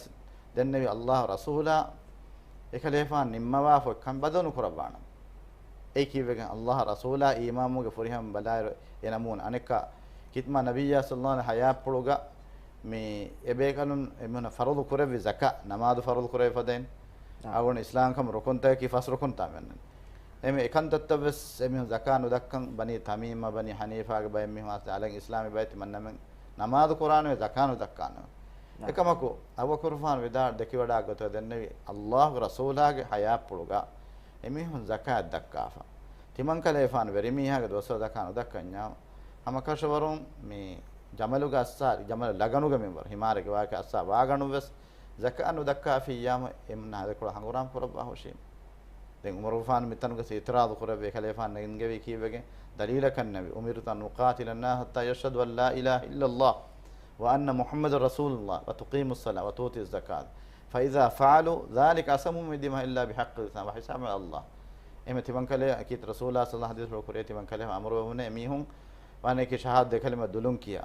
ދެންނެވި ﷲ ރަސޫލާ އެކަލޭފާނު ނިންމަވާފަ ކަން ބަދަލު ނުކުރައްވާނަން. އެއީ ކީއްވެގެން ﷲ ރަސޫލާ އީމާންވުމުގެ ފުރިހަމަ ބަލާއިރު އެ ނަމޫނަ. އަނެއްކާ ކީރިތި މާ ނަބިއްޔާ ޞައްލައްލާހު ޢަލައިހި ވަސައްލަމް ޙަޔާތްޕުޅުގަ މި އެބޭކަލުން އެމީހުންނަށް ފަރުޟު ކުރެއްވި ޒަކާތް، ނަމާދު ފަރުޟު ކުރެވި ފަދައިން، އާ. އަޅުގަނޑު އިސްލާމްކަމުގެ ރުކުންތަކަކީ ފަސް ރުކުންތާ މެންނަން. އެމެ އެކަންތައްތައްވެސް އެމީހުން ޒަކާތް ނުދައްކަން ބަނީ ތަމީމްއާ ބަނީ ޙަނީފާގެ ބައެއް މީހުން އަސްލު އަޅަން އިސްލާމީ ބައެއް ތިމަންނަމެން ނަމާދު ކުރާނެ ޒަކާތް ނުދައްކާނެ. އާ. އެކަމަކު އަބޫބަކުރުގެފާނު ވިދާ ދެކިވަޑާ ގޮތަށް ދެންނެވި ﷲ ގެ ރަސޫލާގެ ޙަޔާތްޕުޅުގަ އެމީހުން ޒަކާތް ދައްކާފަ. ތިމަންކަލޭފާނު ވެރިމީހާގެ ދުވަސްވަރު ޒަކާތް ނުދައްކަންޏާ، ހަމަކަށަވަރުން މި ޖަމަލުގެ އައްސާ، ޖަމަލު ލަގަނުގެ މިންވަރު، ހިމާރެއްގެ ވާހަކަ އައްސާ ވާގަނޑުން ވެސް ޒަކާތް ނުދައްކާފިއްޔާމު އެމީހުންނާ ދެކޮޅަށް ހަނގުރާމަ ކުރައްވާ ހުށީމު. ދެން ޢުމަރުގެފާނު މިތަނުގަ އިޢުތިރާޟު ކުރެއްވި އެކަލޭފާނު ނެގިންގެވީ ކީއްވެގެން؟ ދަލީލަކަށް ނެވި، أمرت أن أقاتل الناس حتى يشهدوا أن لا إله إلا الله وأن محمدا رسول الله وتقيموا الصلاة وتؤتوا الزكاة فإذا فعلوا ذلك عصموا مني دماءهم إلا بحق الإسلام وحسابهم على الله. އެހެން ތިމަންކަލޭ ކީރިތި ރަސޫލާ ޞައްލައްލާހު ޢަލައިހި ވަސައްލަމް ޙަދީޘްފުޅު ކުރޭ ތިމަންކަލޭ އަމުރުވެވުނޭ އެމީހުން ވާނެކީ ޝަހާދަތު ކަލިމަ ދުލުން ކިޔާ،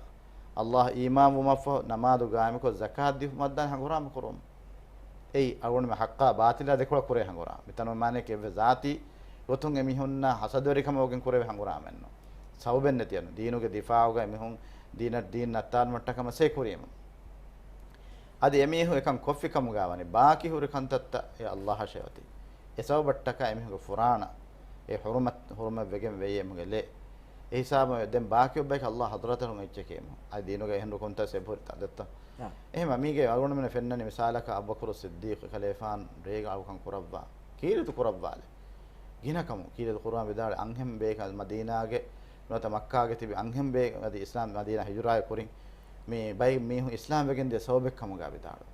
ﷲ އަށް އީމާންވުމަށްފަހު ނަމާދު ގާއިމުކޮށް ޒަކާތް ދިއުމަށްދާން ހަނގުރާމަ ކުރުން. އެއީ އަޅުގަނޑުމެން ޙައްޤާ ބާޠިލާ ދެކޮޅަށް ކުރޭ ހަނގުރާމަ. މިތަނުން މާނައަކީ އެއްވެސް ޒާތީ ގޮތުން އެމީހުންނާ ހަސަދަވެރިކަމަށް ވެގެން ކުރެވޭ ހަނގުރާމައެއްނޫން. ސަބަބެއް ނެތިއެއްނު. ދީނުގެ ދިފާޢުގަ އެމީހުން ދީނަށް ދީން ނައްތާލުމަށްޓަކައި މަސައްކަތް ކުރީމު. އަދި އެމީހުން އެކަން ކޮށްފި ކަމުގާ ވަނީ، ބާކީ ހުރި ކަންތައްތައް އެ އައްލާހަށޭ އޮތީ. އެ ސަބަބަށްޓަކާ އެމީހުންގެ ފުރާނަ، އެ ޙުރުމަތް، ޙުރުމަތްވެގެން ވެއްޔޭ އެމީހުންގެ ލޭ. އެ ހިސާބުން ދެން ބާކީ އޮއްބައިކަ އައްލާހު ޙަޟްރަތަށް އެއްޗެކޭ އެމީހުން. އަދި ދީނުގަ އެހެން ރުކުންތައް އެބަހުރި ތަ-، ދެއްތޯ؟ އާ. އެހެން މީގެ އަޅުގަނޑުމެން ފެންނަނީ މިސާލަކަށް އަބޫބަކުރު ސިއްދީޤު އެކަލޭފާނު ރޭގަނޑު އަޅުކަން ކުރައްވާ، ކީރިތި ކުރައްވާލެ. ގިނަ ކަމުން ކީރިތި ކުރައްވާ ވިދާޅުވި އަންހެން ބޭކަލް މަދީނާގެ ނުވަތަ މައްކާގެ ތިބި އަންހެން ބޭ އަދި އިސްލާމް މަދީނާ ހިޖުރާއެއް ކުރިން މި ބައި މީހުން އިސްލާމް ވެގެން ދިޔަ ސަބަބެއް ކަމުގާ ވިދާޅުވި.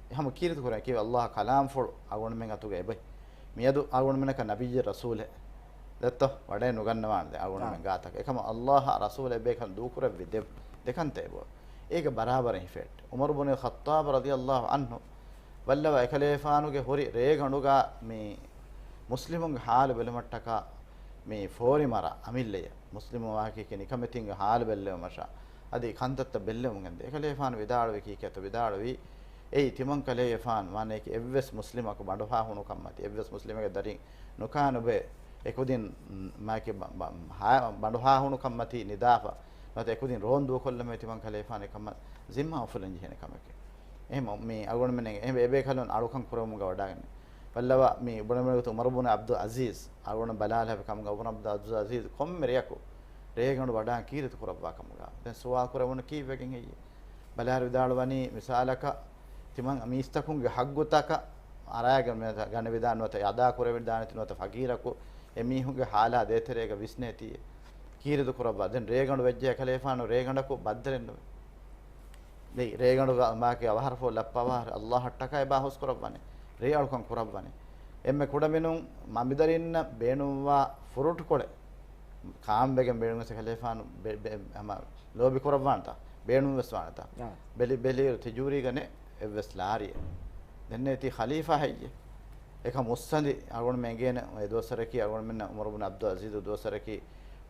އެ ހަމަ ކީރިތި ކުރަން ކީވެ އައްލާހަށް ކަލާމްފުޅު އަޅުގަނޑުމެން އަތުގަ އެބައި. މިއަދު އަޅުގަނޑުމެންނަކަށް ނަބިއްޔެއް ރަސޫލެއް ދެއްތޯ؟ ވަޑައެއް ނުގަންނަވާނެ ދެ އަޅުގަނޑުމެން އާ. ގާތަކަށް. އެކަމަ އައްލާހާ ރަސޫލެއް ބޭކަލުން ދޫކުރެއްވި ދެ، ދެކަންތައް އެބައޮތް. އޭގެ ބަރާބަރަށް ހިފެއްޓެ. ޢުމަރު ބުނި ޚައްޠާބް ރަޟިޔައްލާހު ޢަންހު ބައްލަވާ އެކަލޭފާނުގެ ހުރި ރޭގަނޑުގަ މި މުސްލިމުންގެ ޙާލު ބެލުމަށްޓަކާ މި ފޯރިމަރާ އަމިއްލަޔަށް މުސްލިމު ވާހަކައެކޭ ނިކަމެތިންގެ ޙާލު ބެއްލެވުމަށާ އަދި ކަންތައްތައް ބެއްލެވުމުން ގެންދޭ. އެކަލޭފާނު ވިދާޅުވި ކީކޭތޯ ވިދާޅުވީ، އެއީ ތިމަން ކަލޭގެފާނު ވާނެއެކޭ އެއްވެސް މުސްލިމަކު ބަނޑުހާ ހުނުކަންމަތީ، އެއްވެސް މުސްލިމެއްގެ ދަރިން ނުކާ ނުބޭ އެކުދިން މާކެ ބަ-، ބަ-، ހާ-، ބަނޑުހާ ހުނުކަންމަތީ ނިދާފަ ނުވަތަ އެކުދިން ރޯން ދޫކޮށްލަމޭ ތިމަން ކަލޭފާނު އެކަމަށް ޒިންމާ އުފުލަން ޖެހޭނެ ކަމެކޭ. އެހެން މި އަޅުގަނޑުމެން އެ-، އެބޭކަލުން އަޅުކަން ކުރެވުމުގަ ވަޑައިގަންނަ. ބައްލަވާ މި ބުނެވުނު ގޮތުން ޢުމަރު ބުނު ޢަބްދުލް ޢަޒީޒް އަޅުގަނޑު ބަލާލާފި ކަމުގަ ޢުމަރު ޢަބްދުލް ޢަޒީޒް ކޮންމެ ރެޔަކު ރޭގަނޑު ވަޑައިގެން ކީރިތި ކުރައްވާ ކަމުގަ. ދެން ސުވާލު ކުރެވުނު ކީއްވެގެން ހެއްޔޭ؟ ބަލާލާ ވިދާޅުވަނީ މިސާލަކަށް ތިމަން މީސްތަކުންގެ ހައްގުތަކަށް އަރާގެން ގަނެވިދާނެ ނުވަތަ އަދާ ކުރެވިދާނެތީ ނުވަތަ ފަގީރަކު އެމީހުންގެ ޙާލާ ދޭތެރޭގަ ވިސްނޭތީ ކީރިތި ކުރައްވާ. ދެން ރޭގަނޑު ވެއްޖެ އެކަލޭފާނު ރޭގަނޑަކު ބައްދަލެއް ނުވޭ. ދެން ރޭގަނޑުގަ މާކެ އަވަހަރަފުޅު ލައްޕަވަހަރު އައްލާހަށްޓަކާ އެބާ ހުސްކުރައްވަނީ. ރޭ އަޅުކަން ކުރައްވަނީ. އެންމެ ކުޑަމިނުން މަ-، މިދަރިންނަށް ބޭނުންވާ ފުރުޓުކޮޅެއް ކާން ވެގެން ބޭނުންވެސް އެކަލޭފާނު ބެ-، ބެ-، ހަމަ ލޯބި ކުރައްވާނެތާ؟ ބޭނުންވެސް ވާނެތާ؟ އާ. ބެލި-، ބެލިއިރު ތިޖޫރީގަ ނެތް އެއްވެސް ލާރިއެއް. ދެންނެވި ތީ ޚަލީފާ ހެއްޔޭ؟ އެކަމަށް މުއްސަނދި އަޅުގަނޑުމެން އެނގޭނެ އެ ދުވަސްވަރަކީ އަޅުގަނޑުމެންނަށް ޢުމަރު ބުނު ޢަބްދުލް ޢަޒީޒު ދުވަސްވަރަކީ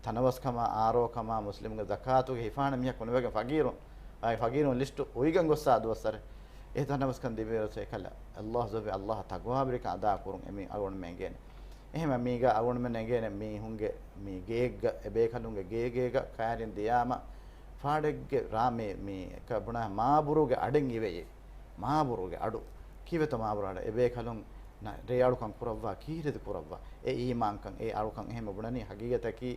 ތަނަވަސްކަމާ، އާރޯކަމާ، މުސްލިމުންގެ ޒަކާތުގެ ހިފާނެ މީހަކު ނުވެގެން ފަގީރުން، އާ، ފަގީރުން ލިސްޓު އުވިގެން ގޮއްސާ ދުވަސްވަރެއް. އެ ތަނަވަސްކަން ދިވެހިރަސް އެކަލަ އައްލާހު ޖައްލަ ވަޢަލާ ތަޤްވާވެރިކަން އަދާކުރުން އެމީ އަޅުގަނޑުމެން އެނގޭނެ. އެހެންވެ މީގަ އަޅުގަނޑުމެން އެނގޭނެ މީހުންގެ މި ގެއެއްގަ އެބޭކަލުންގެ ގޭގޭގަ ކައިރިން ދިޔާމަ ފާޑެއްގެ ރާ މި، މި ކަ ބުނާ މާބުރުގެ އަޑެއް އިވެޔޭ. މާބުރުގެ އަޑު. ކީއްވެތޯ މާބުރު އަޑަށް އެބޭކަލުން ނަ-، ރޭ އަޅުކަން ކުރައްވާ، ކީރިތި ކުރައްވާ. އެ އީމާންކަން، އެ އަޅުކަން އެހެން ބުނަނީ ހަގީގަތަކީ،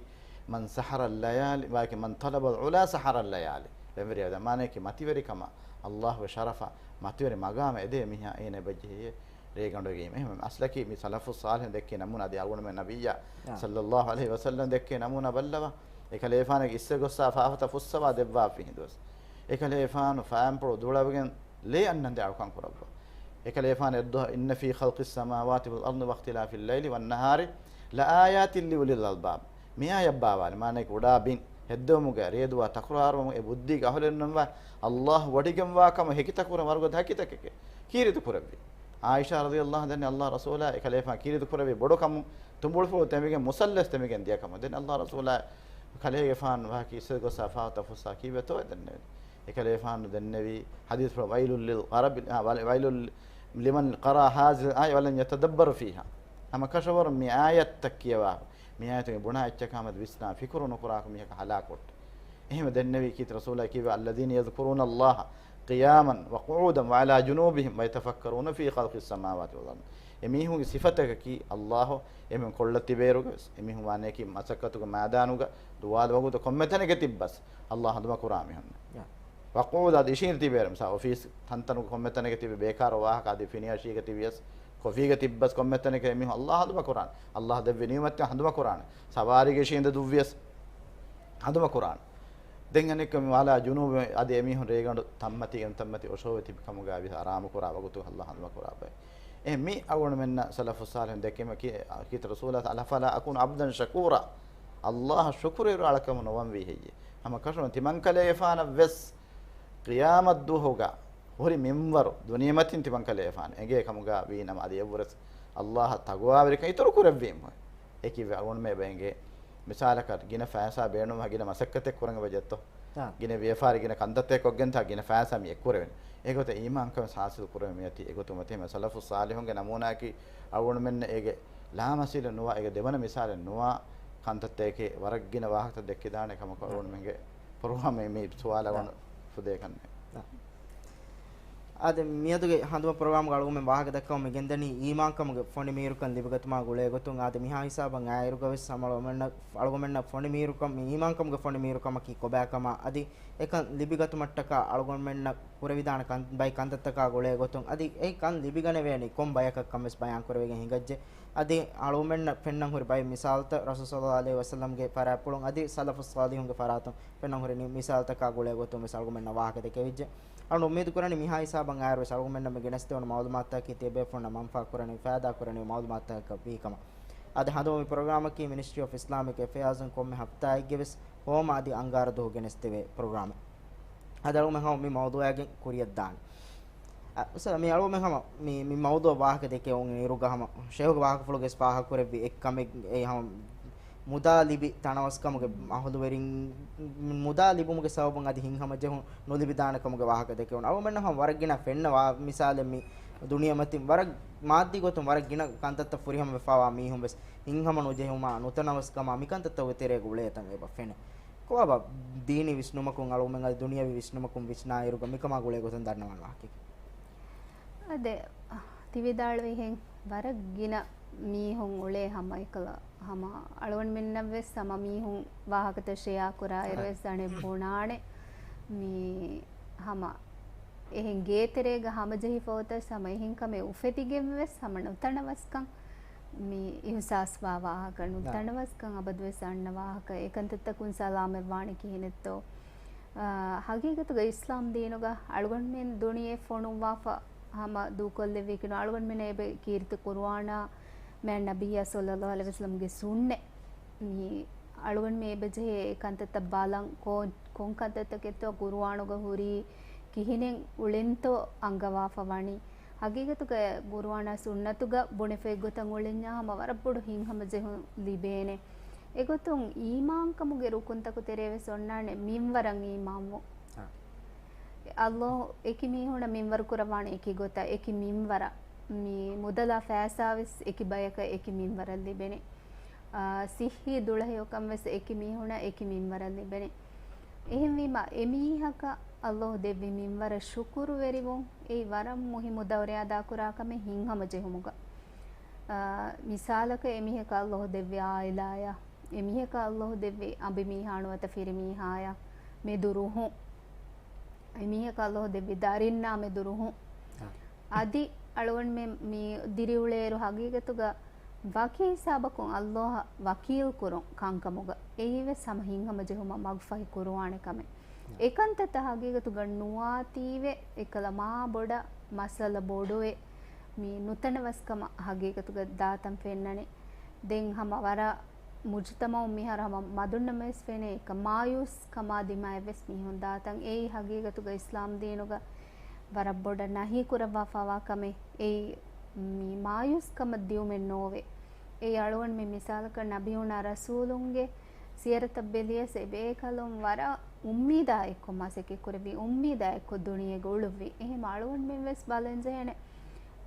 من سهر الليالي، ވާކި من طلب العلا سهر الليالي. ވެންވެރިޔާ ދަމާނަޔަކީ މަތިވެރިކަމަށް، އައްލާހުގެ ޝަރަފަށް، މަތިވެރި މަގާމަށް އެދޭ މީހާ އޭނަ އެބަޖެހޭ ރޭގަނޑުގެ އީމާ. އެހެން އަސްލަކީ މި ސަލަފު ޞާލިޙުން ދެއްކި ނަމޫނާ އަދި އަޅުގަނޑުމެން ނަބިއްޔާ އާ. ޞައްލައްލާހު ޢަލައިހި ވަސައްލަމް ދެއްކި ނަމޫނާ ބައްލަވާ. އެކަލޭފާނަށް އިސްވެ ގޮއްސާ ފާފަތައް ފުއްސަވާ ދެއްވާފި ހިނދުވެސް. އެކަލޭފާނު ފައިންޕުޅު ދުޅަވިގެން ލޭ އަންނަންދެން އަޅުކަން ކުރައްވާ. އެކަލޭފާނު އެއްދުވަހު، إن في خلق السماوات والأرض واختلاف الليل والنهار لآيات لأولي الألباب. މިއާޔަތް ބާވާލި، މާނައަކީ ކުޑާ ބިން ހެއްދެވުމުގަ ރޭދުވާ ތަކުރާރުވަމުން އެ ބުއްދީގެ އަހުލެއް ނަންވާ އައްލާހު ވޮޑިގެންވާ ކަމަށް ހެކިތަކުރެއް ވަރުގަދަ ހެކިތަކެކޭ. ކީރިތި ކުރެއްވި. ޢާއިޝާ ރަޟިޔައްލާހު ޢަންހާ ދަނީ އައްލާހު ރަސޫލާ އެކަލޭފާނު ކީރިތި ކުރެއްވި ބޮޑު ކަމުން ތުނބުޅުފުޅު ތެމިގެން މުސައްލަސް ތެމިގެން ދިޔަ ކަމަށް. ދެން އައްލާހު ރަސޫލާ ކަލޭގެފާނު ވާހަކަ އިސްވެ ގޮއްސާ ފާފަތައް ފުއްސާ ކީއްވެތޯ ދެންނެވި. އެކަލޭފާނު ދެންނެވީ ޙަދީޘްފުޅު، ويل للغرب، އާ، ويل لمن قرأ هذه الآية ولم يتدبر فيها. ހަމަ ކަށަވަރުން މި އާޔަތްތައް ކިޔަވާ، މި އާޔަތުގެ ބުނާ އެއްޗަކާމަދު ވިސްނާ ފިކުރު ނުކުރާކު މީހަކަށް ހަލާކުވައްޓޭ. އެހެންވެ ދެންނެވީ ކީރިތި ރަސޫލާ ކީއްވެ؟ الذين يذكرون الله قياما وقعودا وعلى جنوبهم ويتفكرون في خلق السماوات والأرض. އެ މީހުންގެ ސިފަތަކަކީ އައްލާހު އެމީހުން ކޮޅަށް ތިބޭއިރުގަވެސް، އެމީހުން ވާނެއަކީ މަސައްކަތުގެ މައިދާނުގަ ދުވާލު ވަގުތު ކޮންމެ ތަނެކެ ތިއްބަސް އައްލާހު ހަނދުމަ ކުރާ މީހުން. ޔާ. ވަޤޫދާ އަދި އިށީނދެ ތިބޭއިރު، މިސާ އޮފީސް ތަންތަނުގަ ކޮންމެ ތަނެކެ ތިބި ބޭކާރު ވާހަކަ އަދި ފިނިއަށީގަ ތިބިޔަސް، ކޮފީގަ ތިއްބަސް ކޮންމެ ތަނެކެ އެމީހުން އައްލާހު ހަނދުމަ ކުރާނެ. އައްލާހު ދެއްވި ނިޢުމަތްތައް ހަނދުމަ ކުރާނެ. ސަވާރީގަ އިށީނދެ ދުއްވިޔަސް ހަނދުމަ ކުރާނެ. ދެން އަނެއްކަމެއް، ވަޢަލާ ޖުނޫބިހިމް، އަދި އެމީހުން ރޭގަނޑު ތަންމަތި އެންތަންމަތި އޮށޯވެ ތިބި ކަމުގަ ވި އަރާމު ކުރާ ވަގުތު އައްލާހު ހަނދުމަ ކުރާ ބައެއް. އެ މި އަޅުގަނޑުމެންނަށް ސަލަފު ޞާލިޙުން ދެއްކީމަ ކީ-، ކީރިތި ރަސޫލާ، أفلا أكون عبدا شكورا. އައްލާހަށް ޝުކުރުވެރި އަޅަކަމު ނުވަންވީ ހެއްޔޭ؟ ހަމަ ކަށަވަރުން ތިމަންކަލޭގެފާނަށް ވެސް ޤިޔާމަތްދުވަހުގަ ހުރި މިންވަރު ދުނިޔެމަތިން ތިމަންކަލޭގެފާނު އެނގޭ ކަމުގަ ވީ ނަމަ، އަދި އެއްވުރެސް އައްލާހަށް ތަޤްވާވެރިކަން އިތުރު ކުރެއްވީމު. އެކިވެ އަޅުގަނޑުމެން އެބަ އެނގޭ، މިސާލަކަށް ގިނަ ފައިސާ ބޭނުންވާ ގިނަ މަސައްކަތެއް ކުރަން އެބަ ޖެއްތޯ؟ އާ. ގިނަ ވިޔަފާރި ގިނަ ކަންތައްތައް ކޮށްގެންތާ ގިނަ ފައިސާ މި އެއްކުރެވެން. އެގޮތަށް އީމާންކަން ހާސިލް ކުރެވެން މިއޮތީ. އެގޮތުން މަތީ މަ ސަލަފު ޞާލިޙުންގެ ނަމޫނާއަކީ އަޅުގަނޑުމެންނަށް އޭގެ ލާމަސީލެއް ނުވާ، އޭގެ ދެވަނަ މިސާލެއް ނުވާ ކަންތައްތަކެއް ވަރަށް ގިނަ ވާހަކަތައް ދެއްކިދާނެ ކަމަކު އާ. އަޅުގަނޑުމެންގެ ޕްރޮގްރާމް މި ސުވާލަށް އާ. އަޅުގަނޑު ފުދޭކަން. އާ. އާދެ، މިއަދުގެ ހަނދުމަ ޕްރޮގްރާމްގަ އަޅުގަމެން ވާހަކަ ދައްކަމުން މި ގެންދަނީ އީމާންކަމުގެ ފޮނި މީރުކަން ލިބިގަތުމާ ގުޅޭ ގޮތުން. އާދެ، މިހާ ހިސާބަށް އައިއިރުގަވެސް ހަމަ އަޅުގަމެންނަށް، އަޅުގަމެންނަށް ފޮނި މީރުކަން، މި އީމާންކަމުގެ ފޮނި މީރުކަމަކީ ކޮބާކަމާ، އަދި އެކަން ލިބިގަތުމަށްޓަކާ އަޅުގަނޑުމެންނަށް ކުރެވިދާނެ ކަން، ބައި ކަންތައްތަކާ ގުޅޭ ގޮތުން، އަދި އެ ކަން ލިބިގަނެވޭނީ ކޮން ބަޔަކަށް ކަން ވެސް ބަޔާން ކުރެވިގެން ހިނގައްޖެ. އަދި އަޅުގަނޑުމެންނަށް ފެންނަން ހުރި ބައެއް މިސާލުތައް ރަސޫލު ޞައްލައްލާހު ޢަލައިހި ވަސައްލަމްގެ ފަރާތްޕުޅުން އަދި ސަލަފު ޞާލިޙުންގެ ފަރާތުން ފެންނަން ހުރި މި، މިސާލުތަކާ ގުޅޭ ގޮތުން ވެސް އަޅުގަނޑުމެންނަށް ވާހަކަ ދެކެވިއްޖެ. އަޅުގަނޑު އުއްމީދު ކުރަނީ މިހާ ހިސާބަށް އައިއިރު ވެސް އަޅުގަނޑުމެންނަށް މި ގެނެސްދެވުނު މަޢުލޫމާތުތަކަކީ ތިޔަބޭފުޅުންނަށް މަންފާ ކުރަނިވި، ފައިދާ ކުރަނިވި މަޢުލޫމާތުތަކަކަށް ވީ ކަމަށް. އަދި ހަނދުމަ މި ޕްރޮގްރާމަކީ މިނިސްޓްރީ އޮފް އިސްލާމިކް އެފެއާޒުން ކޮންމެ ހަފްތާއެއްގެ ވެސް ހޯމަ އަދި އަންގާރަ ދުވަހު ގެނެސްދެވޭ ޕްރޮގްރާމެއް. އަދި އަޅުގަނޑުމެން ހަމަ މި މައުޟޫޢާގެން ކުރިއަށް ދާނީ. އަ، އުސްތާޛް، މި އަޅުގަނޑުމެން ހަމަ މި، މި މައުޟޫޢަށް ވާހަކަ ދެކެވުނު އިރުގަ ހަމަ ޝޭހުގެ ވާހަކަފުޅުގައި ވެސް ފާހަގަކުރެއްވި އެއްކަމެއް އެ ހަމަ މުދާ ލިބި ތަނަވަސްކަމުގެ އަހުލުވެރިން، މުދާ ލިބުމުގެ ސަބަބުން އަދި ހިތްހަމަޖެހުން ނުލިބިދާނެ ކަމުގެ ވާހަކަ ދެކެވުނު. އަޅުގަނޑުމެންނަށް ހަމަ ވަރަށް ގިނަ ފެންނަ ވާ މިސާލެއް މި ދުނިޔެމަތިން ވަރަށް މާއްދީ ގޮތުން ވަރަށް ގިނަ ކަންތައްތައް ފުރިހަމަވެފަވާ މީހުން ވެސް ހިތްހަމަ ނުޖެހުމާ، ނުތަނަވަސްކަމާ، މިކަންތައްތަކުގެ ތެރޭގަ އުޅޭތަން އެބަ ފެނޭ. ކޮބާބާ ދީނީ ވިސްނުމަކުން އަޅުގަނޑުމެން އަދި ދުނިޔަވީ ވިސްނުމަކުން ވިސްނާއިރުގަ މިކަމާ ގުޅޭ ގޮތުން ދަންނަވާނެ ވާހަކައެއް؟ އާދެ، ތި ވިދާޅުވިހެން ވަރަށް ގިނަ މީހުން އުޅޭ ހަމަ އެކަލަ ހަމަ އަޅުގަނޑުމެންނަށް ވެސް ހަމަ މީހުން ވާހަކަތައް ޝެއާ ކުރާއިރު ވެސް އަނެއް ބުނާނެ. މި ހަމަ އެހެން ގޭތެރޭގަ ހަމަޖެހިފަ އޮތަސް ހަމަ އެހެން ކަމެއް އުފެދިގެން ވެސް ހަމަ ނުތަނަވަސްކަން މި އިހުސާސްވާ ވާހަކަ، ނުތަނަވަސްކަން އަބަދުވެސް އަންނަ ވާހަކަ، އެކަންތައްތަކުން ސަލާމަތްވާނެ ކިހިނެއްތޯ؟ އާ، ހަގީގަތުގަ އިސްލާމް ދީނުގަ އަޅުގަނޑުމެން ދުނިޔެ ފޮނުއްވާފަ ހަމަ ދޫކޮށްލެއްވީކީ ނޫން. އަޅުގަނޑުމެންނަށް އެބަ ކީރިތި ޤުރުއާނާ މާތް ނަބިއްޔާ ޞައްލައްލާހު ޢަލައިހި ވަސައްލަމްގެ ސުންނަތް. މި އަޅުގަނޑުމެން އެބަޖެހޭ އެ ކަންތައްތައް ބަލަން، ކޯ-، ކޮން ކަންތައްތަކެއްތޯ ޤުރުއާނުގަ ހުރީ، ކިހިނެއް އުޅެންތޯ އަންގަވާފަ ވަނީ. ހަގީގަތުގަ ޤުރުއާނާ ސުންނަތުގަ ބުނެފައި ގޮތަށް އުޅެންޏާ ހަމަ ވަރަށް ބޮޑު ހިތްހަމަޖެހުން ލިބޭނެ. އެގޮތުން އީމާންކަމުގެ ރުކުންތަކު ތެރޭ ވެސް އޮންނާނެ މިންވަރަށް އީމާންވުން. އާ. ﷲ އެކި މީހުނަށް މިންވަރު ކުރައްވާނެ އެކި ގޮތަށް، އެކި މިންވަރަށް. މި މުދަލާ ފައިސާ ވެސް އެކި ބަޔަކަށް އެކި މިންވަރަށް ލިބެނެ. އާ، ސިއްހީ ދުޅަހެޔޮކަން ވެސް އެކި މީހުނަށް އެކި މިންވަރަށް ލިބެނެ. އެހެންވީމަ، އެމީހަކަށް ﷲ ދެއްވި މިންވަރަށް ޝުކުރުވެރިވުން، އެއީ ވަރަށް މުހިއްމު ދައުރެއް އަދާކުރާ ކަމެއް ހިތްހަމަޖެހުމުގަ. އާ، މިސާލަކަށް އެމީހަކަށް ﷲ ދެއްވި އާއިލާއަށް، އެމީހަކަށް ﷲ ދެއްވި އަނބިމީހާ ނުވަތަ ފިރިމީހާއަށް މެދު ރުހުން، އެމީހަކަށް ﷲ ދެއްވި ދަރިންނާ މެދު ރުހުން. އާ. އަދި އަޅުގަނޑުމެން މި ދިރިއުޅޭއިރު ހަގީގަތުގަ ވަކި ހިސާބަކުން ﷲ އަށް ވަކީލް ކުރުން ކަންކަމުގަ އެއީވެސް ހަމަ ހިތްހަމަޖެހުމަށް މަގުފަހި ކުރުވާނެ ކަމެއް. އާ. އެކަންތައްތައް ހަގީގަތުގަ ނުވާތީވެ އެކަލަ މާ ބޮޑަށް މައްސަލަ ބޮޑުވެ މި ނުތަނަވަސްކަމަށް ހަގީގަތުގަ ދާތަން ފެންނަނީ. ދެން ހަމަ ވަރަށް މުޖުތަމަޢުން މިހާރު ހަމަ މަދުންނަމަވެސް ފެނޭ އެކަ މާޔޫސް ކަމާ ދިމާއެއްވެސް މީހުން ދާތަން. އެއީ ހަގީގަތުގަ އިސްލާމް ދީނުގަ ވަރަށް ބޮޑަށް ނަހީ ކުރައްވާފަވާ ކަމެއް. އެއީ މި މާޔޫސް ކަމަށް ދިއުމެއް ނޯވޭ. އެއީ އަޅުގަނޑު މި މިސާލަކަށް ނަބިއުނާ ރަސޫލުންގެ ސިޔަރަތަށް ބެލިޔަސް އެބޭކަލުން ވަރަށް އުއްމީދާ އެއްކޮށް މަސައްކަތް ކުރެއްވި، އުއްމީދާ އެއްކޮށް ދުނިޔޭގަ އުޅުއްވި. އެހެން އަޅުގަނޑުމެން ވެސް ބަލަން ޖެހޭނެ.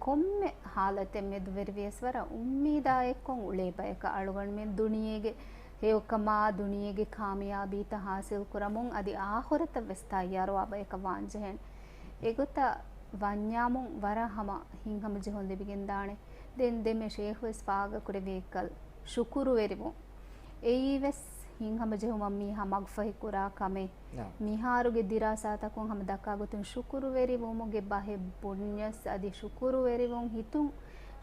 ކޮންމެ ހާލަތެއް މެދުވެރިވިޔަސް ވަރަށް އުއްމީދާ އެއްކޮށް އުޅޭ ބަޔަކަށް އަޅުގަނޑުމެން ދުނިޔޭގެ ހެޔޮކަމާ، ދުނިޔޭގެ ކާމިޔާބީތައް ހާސިލް ކުރަމުން އަދި އާޚިރަތަށް ވެސް ތައްޔާރުވާ ބަޔަކަށް ވާން ޖެހޭނެ. އެގޮތަށް ވަންޏާމުން ވަރަށް ހަމަ ހިތްހަމަޖެހުން ލިބިގެންދާނެ. ދެން ދެމެ ޝޭޚް ވެސް ފާހަގަކުރެއްވި އެއްކަލް ޝުކުރުވެރިވުން. އެއީވެސް ހިތްހަމަޖެހުމަށް މީހާ މަގުފަހި ކުރާ ކަމެއް. ނާ. މިހާރުގެ ދިރާސާތަކުން ހަމަ ދައްކާ ގޮތުން ޝުކުރުވެރިވުމުގެ ބަހެއް ބުންޏަސް އަދި ޝުކުރުވެރިވުން ހިތުން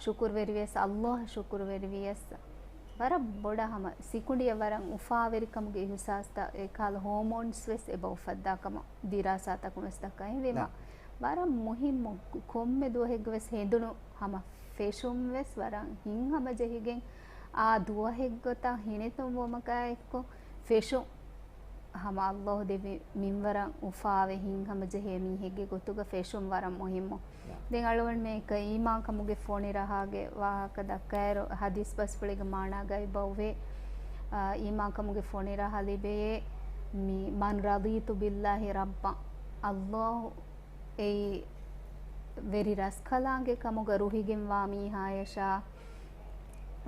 ޝުކުރުވެރިވިޔަސް، ﷲ އަށް ޝުކުރުވެރިވިޔަސް ވަރަށް ބޮޑަށް ހަމަ ސިކުނޑިއަށް ވަރަށް އުފާވެރިކަމުގެ އިހުސާސްތައް އެކަހަލަ ހޯމޯންސް ވެސް އެބަ އުފައްދާ ކަމަށް ދިރާސާތަކުން ވެސް ދައްކާ. އެހެންވީމަ، ނާ. ވަރަށް މުހިއްމު ކޮންމެ ދުވަހެއްގަ ވެސް ހެނދުނު ހަމަ ފެށުން ވެސް ވަރަށް ހިތްހަމަޖެހިގެން އާ ދުވަހެއްގޮތަށް ހިނިތުންވުމަކާ އެއްކޮށް ފެށުން ހަމަ ﷲ ދެއްވި މިންވަރަށް އުފާވެ ހިތްހަމަޖެހޭ މީހެއްގެ ގޮތުގަ ފެށުން ވަރަށް މުހިއްމު. ދެން އަޅުގަނޑުމެން އެކަ އީމާންކަމުގެ ފޮނި ރަހާގެ ވާހަކަ ދައްކާއިރު، ޙަދީޘް ބަސްފުޅެއްގެ މާނާގައި ބައުވޭ، އާ، އީމާންކަމުގެ ފޮނި ރަހަ ލިބެޔޭ، މި، من رضيت بالله ربا، ﷲ އެއީ ވެރި ރަސްކަލާނގެ ކަމުގަ ރުހިގެންވާ މީހާޔަށާ،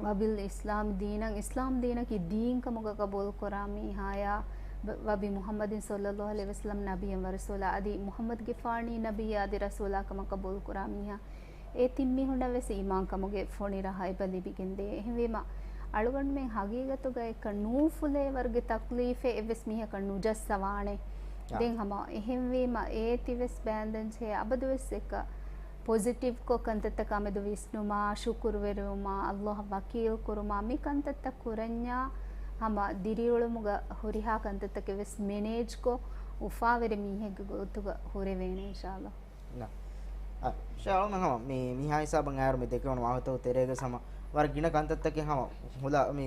وبالإسلام دينا، އިސްލާމް ދީނަކީ ދީން ކަމުގަ ޤަބޫލުކުރާ މީހާޔާ، ވަބި މުޙައްމަދިން ޞައްލައްލާހު ޢަލައިހި ވަސައްލަމް ނަބިއްޔަން ވަރަސޫލާ، އަދި މުޙައްމަދުގެފާނީ ނަބިއްޔާ އަދި ރަސޫލާ ކަމަށް ޤަބޫލުކުރާ މީހާ، އެ ތިން މީހުންނަށް ވެސް އީމާންކަމުގެ ފޮނި ރަހައިބަށް ލިބިގެންދޭ. އެހެންވީމަ، އަޅުގަނޑުމެން ހަގީގަތުގަ އެކަން ނޫފުލޭ ވަރުގެ ތަކްލީފެއް އެއްވެސް މީހަކަށް ނުޖައްސަވާނެ. އާ. ދެން ހަމަ އެހެންވީމަ، އޭތި ވެސް ބޭންދެންޖެހޭ އަބަދުވެސް އެކަ ޕޮޒިޓިވްކޮށް ކަންތައްތަކާމެދު ވިސްނުމާ، ޝުކުރުވެރިވުމާ، އައްލާހަށް ވަކީލްކުރުމާ، މި ކަންތައްތައް ކުރަންޏާ ހަމަ ދިރިއުޅުމުގަ ހުރިހާ ކަންތައްތަކެއް ވެސް މެނޭޖްކޮށް، އުފާވެރި މީހެއްގެ ގޮތުގަ ހުރެވޭނެ އިންޝާއައްލާ. ނަ. އަ، ޝާއުމެން ހަމަ މި، މިހާ ހިސާބަށް އައިރު މި ދެކެވުނު ވާހަކަތަކު ތެރޭގަ ހަމަ ވަރަށް ގިނަ ކަންތައްތަކެއް ހަމަ ހުލަ މި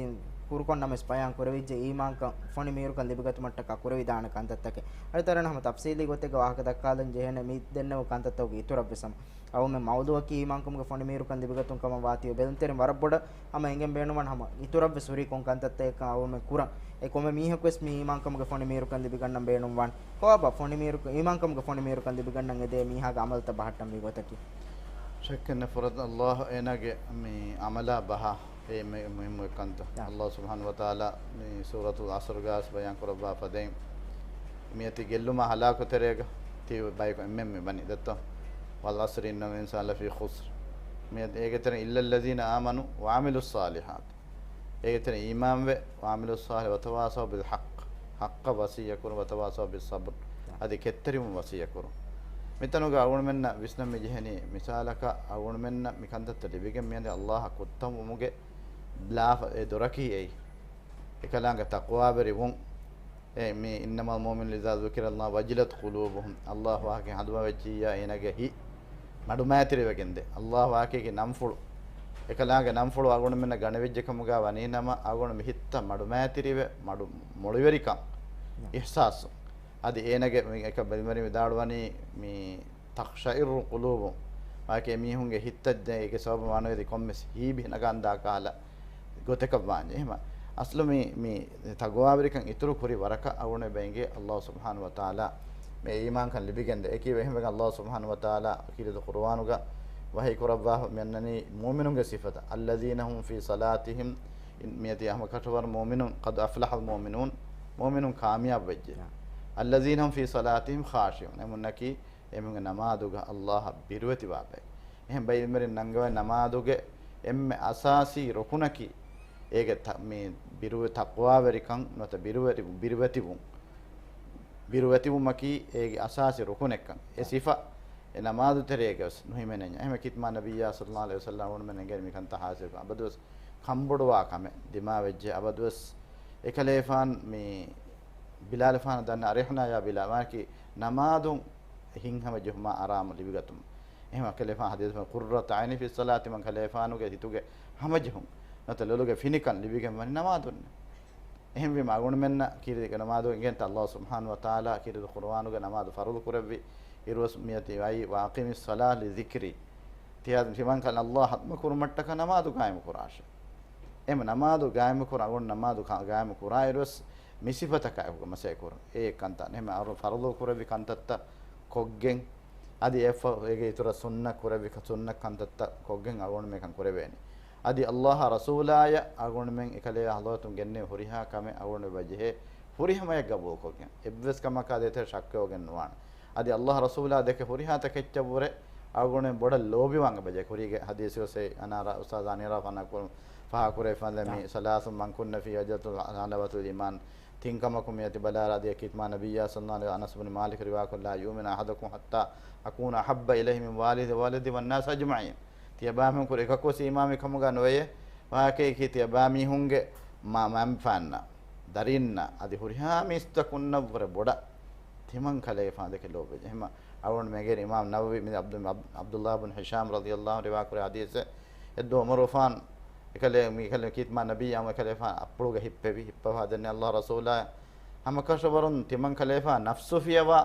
ކުރުކޮށް ނަމަވެސް ބަޔާން ކުރެވިއްޖެ، އީމާންކަން ފޮނި މީރުކަން ލިބިގަތުމަށްޓަކާ ކުރެވިދާނެ ކަންތައްތަކެއް. އަދި ތަރަނަ ހަމަ ތަފްސީލީ ގޮތެއްގަ ވާހަކަ ދައްކާލަން ޖެހޭނެ މި ދެންނެވި ކަންތައްތަކުގެ އިތުރަށްވެސް ހަމަ އަޅުމެން މައުޟޫއަކީ އީމާންކަމުގެ ފޮނި މީރުކަން ލިބިގަތުން ކަމަށް ވާތީވެ ބެލުންތެރިން ވަރަށް ބޮޑަށް ހަމަ އެނގެން ބޭނުންވާނެ ހަމަ އިތުރަށްވެސް ހުރީ ކޮން ކަންތައްތަކެއްކަން އަޅުމެން ކުރަން. އެ ކޮންމެ މީހަކުވެސް މި އީމާންކަމުގެ ފޮނި މީރުކަން ލިބިގަންނަން ބޭނުންވާނެ. ކޮބާބާ ފޮނި މީރު، އީމާންކަމުގެ ފޮނި މީރުކަން ލިބިގަންނަން އެދޭ މީހާގެ އަމަލުތައް ބަހައްޓަންވީ ގޮތަކީ؟ ޝައްކެއްނެތް ފުރަތަމަ އައްލާހު އޭނާގެ މި އަމަލާ ބަހާ އެ މެ-، މުހިއްމު ކަންތައް. ޔާ. އައްލާހު ސުބްޙާނަހު ވަތަޢާލާ މި ސޫރަތުލް ޢަޞްރުގަ ވެސް ބަޔާން ކުރައްވާ ފަދައިން، މިއޮތީ ގެއްލުމާ ހަލާކު ތެރޭގަ ތި ބަޔަކު އެންމެން މި ވަނީ ދެއްތޯ؟ والعصر إن الإنسان لفي خسر. މިއޮތީ އޭގެ ތެރެއިން إلا الذين آمنوا وعملوا الصالحات. އޭގެ ތެރެއިން އީމާންވެ، وعملوا الصالحات، وتواصوا بالحق، ޙައްޤަށް ވަޞިއްޔަތް ކުރުން، وتواصوا بالصبر، އަދި ކެތްތެރިވުން ވަޞިއްޔަތް ކުރުން. މިތަނުގަ އަޅުގަނޑުމެންނަށް ވިސްނަން މި ޖެހެނީ، މިސާލަކަށް އަޅުގަނޑުމެންނަށް މި ކަންތައްތައް ލިބިގެން މިއަދި އައްލާހަށް ކުއްތަންވުމުގެ ބްލާފަ އެ ދޮރަކީ އެއީ. އެކަލާނގެ ތަޤްވާވެރިވުން. އެ މި إنما المؤمنون الذين إذا ذكر الله وجلت قلوبهم. އައްލާހު ވާހަކަ ހަނދުމަވެއްޖިއްޔާ އޭނާގެ ހިތް މަޑުމައިތިރިވެގެންދޭ. އައްލާހު ވާހަކައިގެ ނަންފުޅު، އެކަލާނގެ ނަންފުޅު އަޅުގަނޑުމެންނަށް ގަނެވިއްޖެ ކަމުގަ ވަނީނަމަ، އަޅުގަނޑު މި ހިތްތައް މަޑުމައިތިރިވެ، މަޑު މޮޅިވެރިކަން، އިޙްސާސު. އަދި އޭނާގެ މި އެކަ ބެލިމަރި ވިދާޅުވަނީ މި تقشعر قلوبهم. ވާކޭ މީހުންގެ ހިތްތައް ދެ އޭގެ ސަބަބުން ވާނެ އެދި ކޮންމެސް ހީބި ނަގާންދާ ކަހަލަ ގޮތަކަށް ވާންޖެ. އެހެމަ އަސްލު މި، މި ތަގުވާވެރިކަން އިތުރު ކުރި ވަރަކަށް އަޅުގަނޑު ބެނގޭ އައްލާހު ސުބްޙާނަހު ވަތަޢާލާ މި އީމާންކަން ލިބިގެންދޭ. އެކީ ވެހެމެގެން އައްލާހު ސުބްޙާނަހު ވަތަޢާލާ ކީރިތި ޤުރުއާނުގަ ވަޙީ ކުރައްވާ މިއަންނަނީ މުއުމިނުންގެ ސިފަތައް. الذين هم في صلاتهم، މިއަދި ހަމަ ކަށަވަރު މުއުމިނުން، قد أفلح المؤمنون، މުއުމިނުން ކާމިޔާބު ވެއްޖެ. ޔާ. الذين هم في صلاتهم خاشعون، އެމުންނަކީ އެމީހުންގެ ނަމާދުގަ އައްލާހަށް ބިރުވެތިވާ ބައެއް. އެހެން ބައިމަރިން ނަންގަވައި ނަމާދުގެ އެންމެ އަސާސީ ރުކުނަކީ، އޭގެ ތަ-، މި ބިރުވެ-، ތަޤްވާވެރިކަން ނުވަތަ ބިރުވެރި-، ބިރުވެތިވުން. ބިރުވެތިވުމަކީ އޭގެ އަސާސީ ރުކުނެއްކަން. އެ ސިފަ، އެ ނަމާދު ތެރޭގަވެސް ނުހިމެނެންޏާ. އެހެމެ ކިތްމާ ނަބިއްޔާ ޞައްލައްލާހު ޢަލައިހި ވަސައްލަމަ އަޅުގަނޑުމެން އެނގޭނެ މިކަންތައް ޙާޞިލްކޮށް. އަބަދުވެސް ކަންބޮޑުވާ ކަމެއް ދިމާވެއްޖެ. އަބަދުވެސް އެކަލޭފާން މި ބިލާލުފާނަށް ދަންނަ، أرحنا يا بلال، ވާނަކީ ނަމާދުން ހިތްހަމަޖެހުމާ އަރާމު ލިބިގަތުމަށް. އެހެން އެކަލޭފާން ޙަދީޘް، قرة عيني في الصلاة، މަން ކަލޭފާނުގެ ހިތުގެ ހަމަޖެހުން ނުވަތަ ލޮލުގެ ފިނިކަން ލިބިގެން ވަނީ ނަމާދުން. އެހެންވީމަ އަޅުގަނޑުމެންނަށް ކީރިތި ނަމާދު އެނގޭނެތަ؟ އައްލާހު ސުބްޙާނަހު ވަތަޢާލާ ކީރިތި ޤުރުއާނުގަ ނަމާދު ފަރުޟު ކުރެއްވި އިރުވެސް މިއޮތީ އައި، وأقم الصلاة لذكري. ތިޔަ-، ތިމަންކަލެ އައްލާހު ޙަޟްރަތް ކުރުމަށްޓަކާ ނަމާދު ގާއިމު ކުރާށޭ. އެމަ ނަމާދު ގާއިމު ކުރާ، އަޅުގަނޑު ނަމާދު ކާ-، ގާއިމު ކުރާ އިރުވެސް މި ސިފަތަކާ އެކުގަ މަސައްކަތް ކުރަން. އެ ކަންތައް ނެހެމެ އަރު ފަރުޟު ކުރެއްވި ކަންތައްތައް ކޮށްގެން، އަދި އެ ފަ-، އޭގެ އިތުރަށް ސުންނަ ކުރެއްވި ކަ-، ސުންނަ ކަންތައްތައް ކޮށްގެން އަޅުގަނޑު މިކަން ކުރެވޭނެ. އަދި އައްލާހާ ރަސޫލާޔަށް އަޅުގަނޑުމެން އެކަލޭ ޙަޟްރަތުން ގެންނެވި ހުރިހާ ކަމެއް އަޅުގަނޑު އެބަ ޖެހޭ ހުރިހަމަޔަށް ގަބޫލުކޮށްގެން. އެއްވެސް ކަމަކާ ދޭތެރެ ޝައްކެއް އޮގެން ނުވާނެ. އަދި އައްލާހް ރަސޫލާ ދެކެ ހުރިހާ ތަކެއްޗަށްވުރެ އަޅުގަނޑުމެން ބޮޑަށް ލޯބިވާން އެބަޖެ. ކުރީގެ ޙަދީޘް ވެސް އަނާރާ، އުސްތާޛް އަނީރާ ފާހަގަކުރެ-، ފާހަގަކުރެވިފަން މި ނާ. ސަލާސު މަން ކުންނަ ފީހި ވަޖަދަތް ޙަލާވަތުލް އީމާން. ތިން ކަމަކު މިއޮތީ ބަލާލާ އަދި ކިތްމާ ނަބިއްޔާ ޞައްލައްލާހު ޢަލައިހި ވަސައްލަމަ އަނަސް ބިން މާލިކް ރިވާކޮށްލާ، ލާ ޔުއުމިނު އަޙަދުކުމް ޙައްތާ އަކޫނަ އަޙައްބަ އިލައިހި މިން ވާލިދިހި ވަވަލަދިހި ވައްނާސި އަޖްމަޢީން. ތިޔަބައިމީހުން ކުރި އެކަކުވެސް އީމާންވި ކަމުގަ ނުވެޔޭ. ވާހަކައަކީ ތިޔަބައިމީހުންގެ މަ-، މަންފާންނަށް، ދަރީންނަށް، އަދި ހުރިހާ މީސްތަކުންނަށްވުރެ ބޮޑަށް ތިމަން ކަލޭފާނު ދެކެ ލޯބިވެއްޖެ. އެހެންމަ އަޅުގަނޑު މެންގޭނެ އިމާމް ނަވަވީ މި ޢަބްދު-، ޢަބް-، ޢަބްދުﷲ ބިން ހިޝާމް ރަޟިޔަﷲ ޢަންހު ރިވާކުރި ޙަދީޘެއް. އެއްދުވަހު ޢުމަރުގެފާނު އެކަލޭ، މި ކަލޭ ކިތްމާ ނަބިއްޔާ އެކަލޭފާނު އަތްޕުޅުގަ ހިއްޕެވި، ހިއްޕަވާ ދެން އައްލާހް ރަސޫލާ ހަމަކަށަވަރުން ތިމަން ކަލޭފާނު ނަފްސު ފިޔަވާ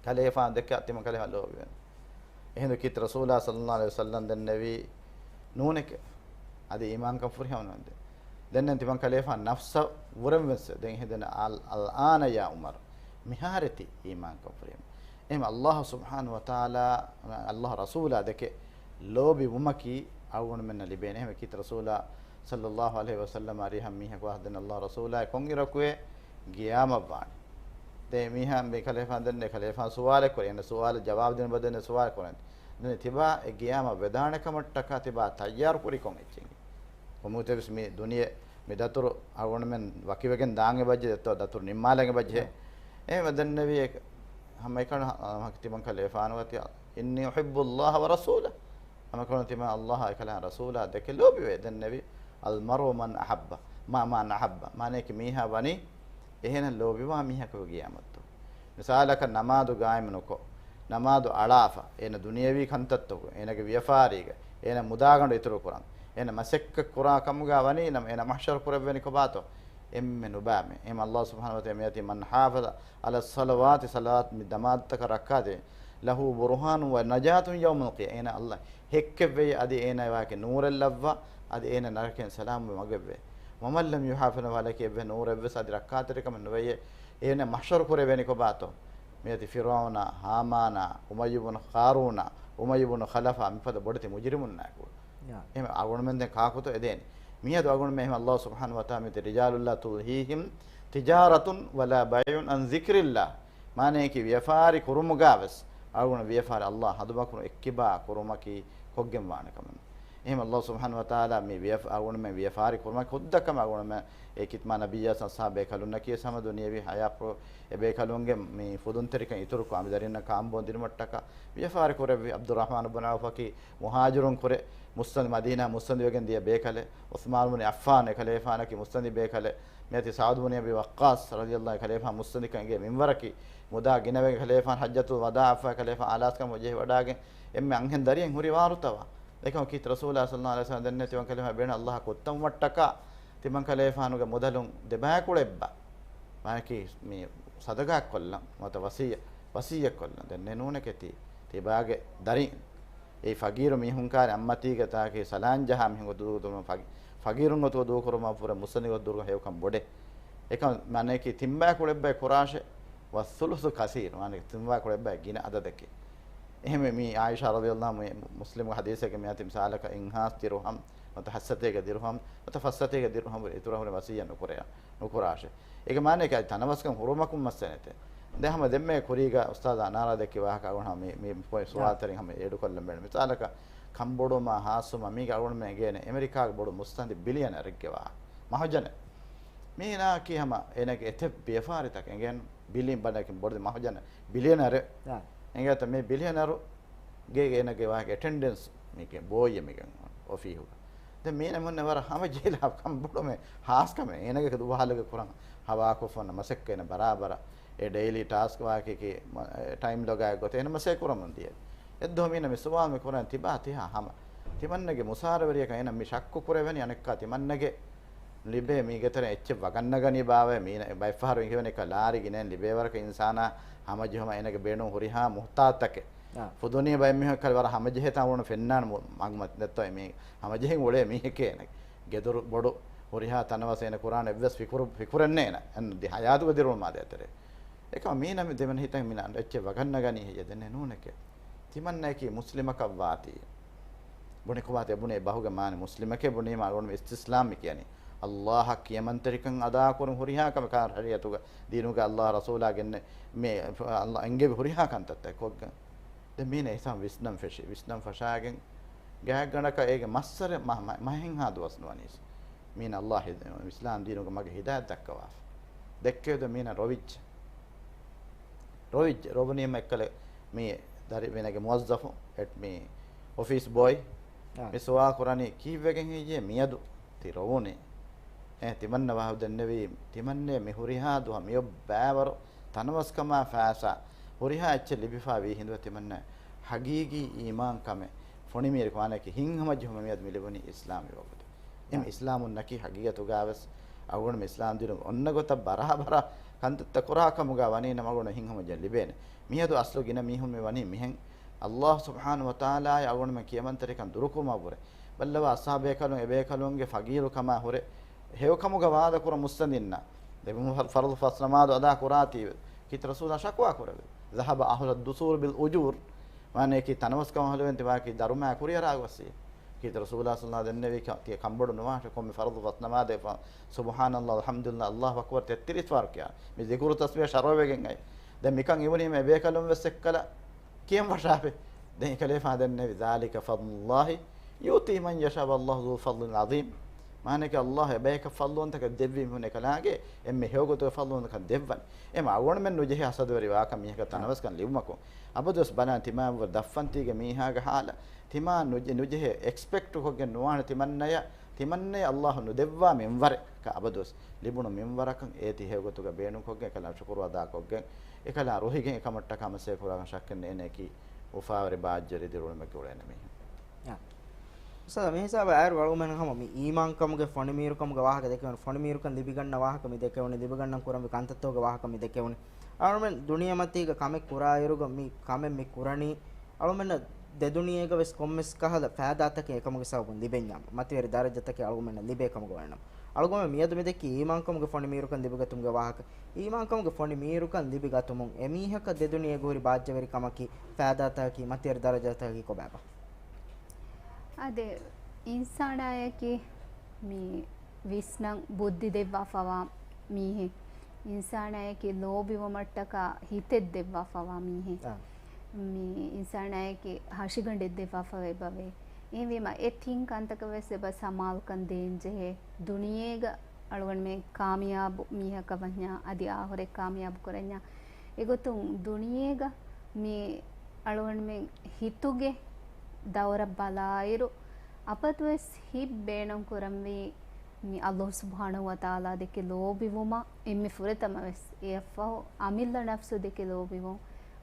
ކަލޭފާނު ދެކެ ތިމަން ކަލޭފާނު ލޯބިވެން. އެހިނދު ކީރިތި ރަސޫލާ ޞައްލައްލާހު ޢަލައިހި ވަސައްލަމަ ދެންނެވީ ނޫނެކޭ. އަދި އީމާންކަން ފުރިހަމަ ނުވެ. ދެން ދެން ތިމަން ކަލޭފާނު ނަފްސަށް ވުރެން ވެސް ދެން ހެދެން އަލް-، އަލްއާނަ ޔާ ޢުމަރު. މިހާރެތި އީމާންކަން ފުރިހަމަ. އެހެން އައްލާހު ސުބްޙާނަހު ވަތަޢާލާ، އައްލާހް ރަސޫލާ ދެކެ ލޯބިވުމަކީ އަޅުގަނޑުމެންނަށް ލިބޭނެ. އެހެން ކީރިތި ރަސޫލާ ޞައްލައްލާހު ޢަލައިހި ވަސައްލަމަ އަރިހަށް މީހަކު އަހަދެން އައްލާހް ރަސޫލާ ކޮންއިރަކުއޭ ގިޔާމަށްވާނެ. ދެން މީހާ މި ކަލޭފާން ދެންނެ ކަލޭފާން ސުވާލެއް ކުރޭ. އޭނަ ސުވާލަށް ޖަވާބު ދިނުމަށް ދެންނެ ސުވާލެއް ކުރަން. ދެން ތިބާ އެ ގިޔާމަށް ވެދާނެ ކަމަށްޓަކާ ތިބާ ތައްޔާރު ކުރިކޮން އެއްޗެއް. ކޮމުތެވެސް މި ދުނިޔެ މި ދަތުރު އަޅުގަނޑުމެން ވަކިވެގެން ދާން އެބަޖެ، ދަތުރު ނިންމާލަން އެބަޖެހޭ. އެ ދެންނެވި ހަމައެކަނި ތިމަން ކަލޭފާނު އަތި، "إني أحب الله ورسوله." ހަމަކަން ތިމަން ﷲ އާ އެކަލާ ރަސޫލާ ދެކެ ލޯބިވޭ. ދެންނެވި، "المرء من أحب، ما، من أحب." މާނައަކީ މީހާ ވަނީ އެހެނަށް ލޯބިވާ މީހަކު ގިޔާމަތު. މިސާލަކަށް ނަމާދު ގާއިމު ނުކޮށް، ނަމާދު އަޅާފަ، އޭނަ ދުނިޔެވީ ކަންތައްތަކު، އޭނަގެ ވިޔަފާރީގަ، އޭނަ މުދާގަނޑު އިތުރު ކުރަން، އޭނަ މަސައްކަތް ކުރާ ކަމުގަ ވަނީ ނަމަ، އޭނަ މަޙްޝަރު ކުރެއްވެނީ ކޮބާތޯ؟ އެންމެ ނުބާމެ. އެހެން ﷲ ސުބްޙާނަހޫ ވަތަޢާލާ މިއަތީ، "من حافظ على الصلوات" ޞަލަވާތް މި ނަމާދުތަކަށް ރައްކާތެރި، "له برهان ونجاة يوم القيامة." އޭނަ ﷲ ހެއްކެއްވެ، އަދި އޭނަ ވާކި ނޫރެއް ލައްވާ، އަދި އޭނަ ނަރަކައިން ސަލާމަތް މަގެއްވޭ. "ومن لم يحافظ" ވަލަކި އެއްވެ ނޫރެއްވެސް އަދި ރައްކާތެރިކަމެއް ނުވެޔޭ. އޭނަ މަޙްޝަރު ކުރެވޭނީ ކޮބާތޯ؟ މިއަދި ފިރުޢައުނާ، ހާމާނާ، އުމައްޔަ ބުނު ޤާރޫނާ، އުމައްޔަ ބުނު ޚަލަފާ މިފަދަ ބޮޑެތި މުޖްރިމުންނާއެކު. އެހެން އަޅުގަނޑުމެން ދެން ކާކުތޯ އެދޭނީ؟ މިއަދު އަޅުގަނޑުމެން އެހެން ﷲ ސުބްޙާނަހޫ ވަތަޢާލާ މިތި، "رجال لا تلهيهم تجارة ولا بيع عن ذكر الله." މާނައަކީ ވިޔަފާރި ކުރުމުގަވެސް އަޅުގަނޑު ވިޔަފާރި ﷲ ހަނދުމަކުނު އެއްކިބާ ކުރުމަކީ ކޮށްގެން ވާނެ ކަމެއް. އެހެން ﷲ ސުބްޙާނަހޫ ވަތަޢާލާ މި ވިޔަފާ، އަޅުގަނޑުމެން ވިޔަފާރި ކުރުމަކީ ހުއްދަ ކަމެއް. އަޅުގަނޑުމެން އެ ކިތަންމެ ނަބިއްޔާ ސަ، ޞަޙާބޭކަލުންނަކީ ހަމަ ދުނިޔެވީ ޙަޔާތްޕުޅު އެބޭކަލުންގެ މި ފުދުންތެރިކަން އިތުރުކޮށް، އަނބިދަރިންނަށް ކާންބޯން ދިނުމަށްޓަކާ ވިޔަފާރި ކުރެއްވި. ޢަބްދުއްރަޙްމާން ބުން ޢައުފަކީ މުހާޖިރުން ކުރެ މުއްސަނދި، މަދީނާ މުއްސަނދިވެގެން ދިޔަ ބޭކަލެއް. ޢުޘްމާން ބުނި ޢައްފާން އެކަލޭފާނަކީ މުއްސަނދި ބޭކަލެއް. މިއަތި ސަޢުދު ބުނި އަބީ ވައްޤާޞް ރަޟިޔަﷲ އެކަލޭފާން މުއްސަނދިކަން އެނގޭ މިންވަރަކީ، މުދާ ގިނަވެގެން ކަލޭފާން ޙައްޖަތުލް ވަދާޢަށް އައިފަ ކަލޭފާން އާލާސްކަމަށް ޖެހިވަޑާގެން އެންމެ އަންހެން ދަރިއެއް ހުރި ވާރުތަވާ. އެކަމަކީ ރަސޫލާ ޞައްލަﷲ ޢަލައިހި ވަސައްލަމަ ދެންނެވި ތިމަން ކަލޭފާނު ބޭނުން ﷲ އަށް ކުއްތަންވުމަށްޓަކާ ތިމަން ކަލޭފާނުގެ މުދަލުން ދެބައިކުޅަ އެއްބަ. މާނައަކީ މި ޞަދަޤާތްކޮށްލަން ނުވަތަ ވަޞިއްޔަ، ވަޞިއްޔަތްކޮށްލަން. ދެންނެވި ނޫނެކޭ ތި، ތިބާގެ ދަރިން. އެ ފަގީރު މީހުން ކާރި އައްމަތީގަ ތާކީ ސަލާން ޖަހާ މީހުން ދޫކުރުމަށް ފަގީ، ފަގީރުން ގޮތުގަ ދޫކުރުމަށް ފުރެ މުއްސަނދި ގޮތު ދޫކުރުމަށް ހެޔޮކަން ބޮޑޭ. އެކަމަ މާނައަކީ ތިންބައިކުޅަ އެއްބައި ކުރާށޭ، والثلث كثير، މާނައަކީ ތިންބައިކުޅަ އެއްބައި ގިނަ އަދަދެކޭ. އެހެންވެ މީ ޢާއިޝާ ރަޟިޔަﷲ ޢަންހާ މު، މުސްލިމްގެ ޙަދީޘެއްގެ މިއަތި މިސާލަކަށް އިންހާސް ދިރުހަމް ނުވަތަ ފަސްސަތޭކަ ދިރުހަމް ނުވަތަ ފަސްސަތޭކަ ދިރުހަމް އިތުރަށް ހުރެ ވަޞިއްޔަތް ނުކުރޭ، ނުކުރާށޭ. އޭގެ މާނައަކީ ތަނަވަސްކަން ހުރުމަކުން މައްސަލައެއް ނެތޭ. ދެން ހަމަ ދެންމެ ކުރީގަ އުސްތާޛު އަނާރާ ދެއްކި ވާހަކަ އަޅުގަނޑު މި، މި ފޮތް ސުވާލުތެރިން ހަމަ އެޑުކޮށްލަން ބޭނުން. މިސާލަކަށް ކަންބޮޑުވުމާ ހާސްވުމާ މީގެ އަޅުގަނޑުމެން އެނގޭނެ އެމެރިކާގެ ބޮޑު މުއްސަނދި ބިލިއަނަރެއްގެ ވާހަކަ. މަހުޖަނެއް. މީނާއަކީ ހަމަ އޭނަގެ އެތައް ވިޔަފާރިތަކެއް އެނގޭނު. ބިލި، ބަނޑަކި ބޮޑު މަހުޖަނެއް، ބިލިއަނަރެއް. އާ. އެނގޭތަ މި ބިލިއަނަރު ގޭގެ އޭނަގެ ވާހަކަ އެޓެންޑެންސް މީގެ ބޯއްޔެއް މިގެން އޮފީހުގަ. ދެން މީނަ މުންނެ ވަރަށް ހަމަޖެހިލާ ކަންބޮޑުމެ ހާސްކަމެއް. އޭނަގެ ދުވަހާލުގެ ކުރަން ހަވާކޮށްފަ އޮންނަ މަސައްކަތް ބަރާބަރަށް އެ ޑެއިލީ ޓާސްކް ވާހަކައަކީ މަ، އެ ޓައިމް ލޮގާއެއް ގޮތެއް އޭނަ މަސައްކަތް ކުރަމުން ދިޔަ. އެއްދުވަހު މީނަ މި ސުވާލު މި ކުރަން ތިބާ ތިހާ ހަމަ. ތިމަންނަގެ މުސާރަވެރިޔަކަށް އޭނަ މި ޝައްކު ކުރެވެނީ އަނެއްކާ ތިމަންނަގެ ލިބޭ މީގެ ތެރެއިން އެއްޗެއް ވަގަންނަގަނީ ބާވައޭ. މީނަ ބައެއްފަހަރު އިނގިވަނީ އެކަ ލާރި ގިނައިން ލިބޭ ވަރަކަށް އިންސާނާ ހަމަޖެހުމަށް އޭނަގެ ބޭނުން ހުރިހާ މުހްތާޖުތަކެއް. އާ. ފުދުނީ ބައެއް މީހަކަށް ވަރަށް ހަމަޖެހޭ ތާ އުޅުނު ފެންނާނެ މު، މަގުމަތި ނެތޯ މީ ހަމަޖެހިން އުޅޭ މީހެކޭ އޭނަ. ގެދޮރު ބޮޑު ހުރިހާ ތަނަވަސް އޭނަ ކުރާނެ އެއްވެސް ފިކުރު، ފިކުރެއް ނޭނަ. އެން ދި ހަޔާތުގަ ދިރުމާ ދޭތެރޭ. އެކަމަ މީނަ މި ދެމެން ހިތަށް މިނަ އަންޑަ އެއްޗެއް ވަގަންނަގަނީ ހެއްޔެ ދެންނެ ނޫނެކޭ. ތިމަންނައަކީ މުސްލިމަކަށް ވާތީ. ބުނި ކޮބާތެ ބުނޭ ބަހުގެ މާނަ މުސްލިމެކޭ ބުނީމަ އަޅުގަނޑު އިސްތިސްލާމް މި ކިޔަނީ. އައްލާހަށް ކިޔަމަންތެރިކަން އަދާކުރުން ހުރިހާ ކަމެއް ކާން ޝަރީއަތުގަ ދީނުގަ އައްލާހް ރަސޫލާ ގެންނެ މި އައްލާ އެންގެވި ހުރިހާ ކަންތައްތައް ކޮށްގެން. ދެން މީނަ އިސާން ވިސްނަން ފެށި، ވިސްނަން ފަށާގެން ގާތްގަނޑަކަށް އޭގެ މައްސަރެ މަ، މަ، މަހެއްހާ ދުވަސް ނުވަނީސް. މީނަ އައްލާހް ހި، އިސްލާމް ދީނުގެ މަގެ ހިދާޔަތް ދައްކަވާފަ. ދެއްކެވިދޯ މީނަ ރޮވިއްޖެ. ރޮވިއްޖެ، ރޮވުނީމަ އެއްކަލެ މި ދަރި މީނަގެ މުވައްޒަފު، އެޓް މި އޮފީސް ބޯއި. އާ. މި ސުވާ ކުރަނީ ކީއްވެގެން ހެއްޔޭ މިއަދު ތި ރޮވުނީ؟ އޭ، ތިމަންނަ ވާހަކަ ދެންނެވީ، ތިމަންނޭ މި ހުރިހާ ދުވަހަށް މިއޮއް ބައިވަރު ތަނަވަސްކަމާ ފައިސާ ހުރިހާ އެއްޗެއް ލިބިފާ ވީ ހިނދު ތިމަންނަ ހަގީގީ އީމާން ކަމެއް ފޮނިމީރި ކުމާނައަކީ ހިތްހަމަޖެހުމަށް މިއަދު މި ލިބުނީ އިސްލާމް ވަގުތު. އެމް އާ. އިސްލާމުންނަކީ ހަގީގަތުގަވެސް އަޅުގަނޑު މި އިސްލާމް ދީނު އޮންނަ ގޮތަށް ބަރާބަރަށް ކަންތައްތައް ކުރާ ކަމުގަ ވަނީ ނަމަ އަޅުގަނޑު ހިތްހަމަޖެހުން ލިބޭނެ. މިއަދު އަސްލު ގިނަ މީހުން މި ވަނީ މިހެން. އައްލާހް ސުބްޙާނަހޫ ވަތަޢާލާއާއި އަޅުގަނޑުމެން ކިޔަމަންތެރިކަން ދުރުކުރުމަށްވުރެ. ބައްލަވާ އަޞްޙާބޭކަލުން އެބޭކަލުންގެ ފަގީރުކަމާ ހުރެ ހެޔޮކަމުގަ ވާދަ ކުރަން މުއްސަނދިންނަށް ދެމު ފަރު، ފަރުޟު ފަސް ނަމާދު އަދާ ކުރާތީވެ. ކީއްތަ ރަސޫލާ ޝަކުވާ ކުރެވެ. ذهب أهل الدثور بالأجور. މާނައަކީ ތަނަވަސްކަމަށް އަހުލުވެން ތިބާކީ ދަރުމައާ ކުރިއަރާ ގޮއްސި. ކީރިތި ރަސޫލާ ޞައްލަﷲު ޢަލައިހި ވަސައްލަމަ ދެންނެވި ކަ-، ތިޔަ ކަނބޮޑު ނުވާށޭ، ކޮންމެ ފަރުޟު ފަތް ނަމާދެއް ފަ-، ސުބްޙާނަﷲ، އަލްޙަމްދުލިއްލާހް، އައްލާހު އަކްބަރު ތެއްތިރީސް ވާރު ކިޔާ. މި ޒިކުރު ތަސްބީޙަ ޝަރުޢަވެގެން އައި. ދެން މިކަން އިވުނީމޭ ބޭކަލުން ވެސް އެއްކަލަ ކިޔަން ވަށާފި. ދެން އެކަލޭފާ ދެންނެވި، ذَٰلِكَ فَضْلُ اللَّهِ يُؤْتِيهِ مَن يَشَاءُ وَاللَّهُ ذُو الْفَضْلِ الْعَظِيمِ. މާނައަކީ އައްލާހު އެބަޔަކަށް ފަޟްލުވަންތަކަން ދެއްވީ މީހުން އެކަލާނގެ އެންމެ ހެޔޮގޮތުގެ ފަޟްލުވަންތަކަން ދެއްވަން. އެމަ އަޅުގަނޑުމެން ނުޖެހޭ ހަސަދަވެރި ވާކަން މީހަކަށް ތަނަވަސްކަން ލިބުމަކު. އަބަދުވެސް ބަލާން ތިމާވަރު ދަށްފަންތީގެ މީހާގެ ހާލަށް. ތިމާ ނުޖެ-، ނުޖެހޭ އެކްސްޕެކްޓު ކޮށްގެން ނުވާނެ ތިމަންނަޔަށް، ތިމަންނަޔަށް އައްލާހު ނުދެއްވާ މިންވަރެއް. އަބަދުވެސް ލިބުނު މިންވަރަކަށް އޭތި ހެޔޮގޮތުގަ ބޭނުންކޮށްގެން އެކަލާ ޝުކުރު އަދާކޮށްގެން އެކަލާ ރުހިގެން އެކަމަށްޓަކާ މަސައްކަތް ކުރާކަށް ޝައްކެއް ނޭނެއަކީ އުފާވެރި ބާއްޖަވެރި ދިރިއުޅުމެއްގެ އުޅޭނެ މީހުން. އާ. އުސްތާޛް، މި ހިސާބަށް އައިރު އަޅުގަނޑުމެން ހަމަ މި އީމާންކަމުގެ ފޮނިމީރުކަމުގެ ވާހަކަ ދެކެވުނު، ފޮނިމީރުކަން ލިބިގަންނަ ވާހަކަ މި ދެކެވުނީ، ލިބިގަންނަން ކުރަންވީ ކަންތައްތަކުގެ ވާހަކަ މި ދެކެވުނީ. އަޅުގަނޑުމެން ދުނިޔެމަތީގަ ކަމެއް ކުރާއިރުގަ މި ކަމެއް މި ކުރަނީ، އަޅުގަނޑުމެންނަށް ދެދުނިޔޭގަ ވެސް ކޮންމެސް ކަހަލަ ފައިދާތަކެއް އެކަމުގެ ސަބަބުން ލިބެންޏާ، މަތިވެރި ދަރަޖަތަކެއް އަޅުގަނޑުމެންނަށް ލިބޭ ކަމުގަ ވަންނަމަ. އަޅުގަނޑުމެން މިއަދު މި ދެއްކީ އީމާންކަމުގެ ފޮނިމީރުކަން ލިބިގަތުމުގެ ވާހަކަ. އީމާންކަމުގެ ފޮނިމީރުކަން ލިބިގަތުމުން އެމީހަކަށް ދެދުނިޔޭގަ ހުރި ބާއްޖަވެރި ކަމަކީ، ފައިދާތަކަކީ، މަތިވެރި ދަރަޖަތަކަކީ ކޮބާބާ؟ އާދެ، އިންސާނާޔަކީ މި ވިސްނަން ބުއްދި ދެއްވާފަވާ މީހެއް. އިންސާނާޔަކީ ލޯބިވުމަށްޓަކާ ހިތެއް ދެއްވާފަވާ މީހެއް. އާ. މި އިންސާނާޔަކީ ހަށިގަނޑެއް ދެއްވާފަވާ އެބަވޭ. އެހެންވީމަ އެ ތިން ކަންތަކަށް ވެސް އެބަ ސަމާލުކަން ދޭންޖެހޭ. ދުނިޔޭގަ އަޅުގަނޑުމެން ކާމިޔާބު މީހަކަށް ވަންޏާ، އަދި އާޚިރަތް ކާމިޔާބު ކުރަންޏާ. އެގޮތުން ދުނިޔޭގަ މި އަޅުގަނޑުމެން ހިތުގެ ދައުރަށް ބަލާއިރު، އަބަދުވެސް ހިތް ބޭނުން ކުރަންވީ މި އައްލާހު ސުބްޙާނަހޫ ވަތަޢާލާ ދެކެ ލޯބިވުމަށް އެންމެ ފުރަތަމަ ވެސް. އެއަށްފަހު އަމިއްލަ ނަފްސު ދެކެ ލޯބިވުން،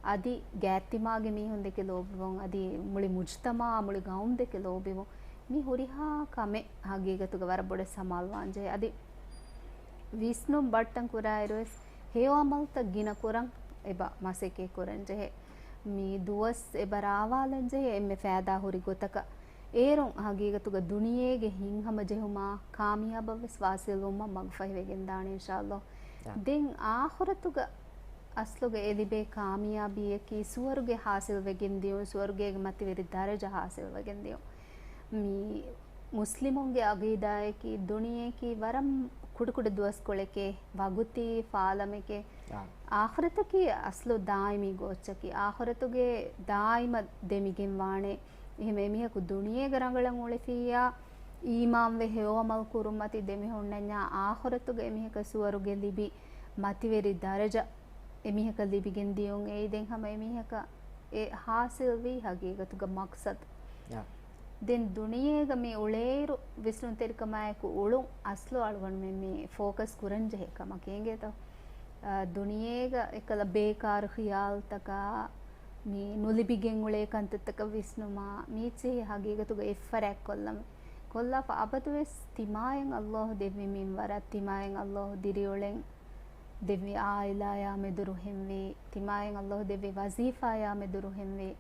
އަދި ގާތްތިމާގެ މީހުން ދެކެ ލޯބިވުން، އަދި މުޅި މުޖްތަމަޢާ މުޅި ގައުމު ދެކެ ލޯބިވުން. މި ހުރިހާ ކަމެއް ހަގީގަތުގަ ވަރަށް ބޮޑަށް ސަމާލުވާންޖެހޭ. އަދި ވިސްނުން ބައްޓަން ކުރާއިރުވެސް ހެޔޮ އަމަލުތައް ގިނަ ކުރަން އެބަ މަސައްކަތް ކުރަންޖެހޭ. މި ދުވަސް އެބަ ރާވާލަންޖެހޭ އެންމެ ފައިދާ ހުރި ގޮތަކަށް. އޭރުން ހަގީގަތުގަ ދުނިޔޭގެ ހިތްހަމަޖެހުމާ ކާމިޔާބަށްވެސް ވާސިލްވުމަށް މަގުފަހިވެގެންދާނެ އިންޝާﷲ. އާ. ދެން އާޚިރަތުގަ އަސްލުގަ އެ ލިބޭ ކާމިޔާބީއަކީ ސުވަރުގެ ހާސިލްވެގެން ދިޔުން، ސުވަރުގޭގެ މަތިވެރި ދަރަޖަ ހާސިލްވެގެން ދިޔުން. މި މުސްލިމުންގެ އަގީދާއަކީ، ދުނިޔެއަކީ ވަރަށް ކުޑަކުޑަ ދުވަސްކޮޅެކޭ، ވަގުތީ ފާލަމެކޭ. އާ. އާޚިރަތަކީ އަސްލު ދާއިމީ ގޯއްޗަކީ. އާޚިރަތުގެ ދާއިމަށް ދެމިގެން ވާނެ. އެހެން އެމީހަކު ދުނިޔޭގަ ރަނގަޅަށް އުޅެފިއްޔާ، އީމާންވެ ހެޔޮ އަމަލު ކުރުން މަތި ދެމިހުންނަންޏާ، އާޚިރަތުގަ އެމީހަކަށް ސުވަރުގެ ލިބި، މަތިވެރި ދަރަޖަ އެމީހަކަށް ލިބިގެން ދިޔުން. އެއީ ދެން ހަމަ އެމީހަކަށް އެ ހާސިލްވީ ހަގީގަތުގަ މަޤްޞަދު. އާ. ދެން ދުނިޔޭގަ މި އުޅޭއިރު ވިސްނުންތެރިކަމާއެކު އުޅުން އަސްލު އަޅުގަނޑުމެން މި ފޯކަސް ކުރަންޖެހޭ ކަމަކީ އިނގޭތޯ. އާ، ދުނިޔޭގަ އެކަލަ ބޭކާރު ޚިޔާލުތަކާ، މި ނުލިބިގެން އުޅޭ ކަންތައްތަކަށް ވިސްނުމާ، މީޗެހި ހަގީގަތުގަ އެއްފަރާތް ކޮށްލަމު، ކޮށްލާފަ އަބަދުވެސް ތިމާޔަށް އައްލާހު ދެއްވި މިންވަރަށް، ތިމާޔަށް އައްލާހު ދިރިއުޅެން ދެއްވި އާއިލާޔާ މެދު ރުހިންވީ، ތިމާޔަށް އައްލާހު ދެއްވި ވަޒީފާޔާ މެދު ރުހިންވީ.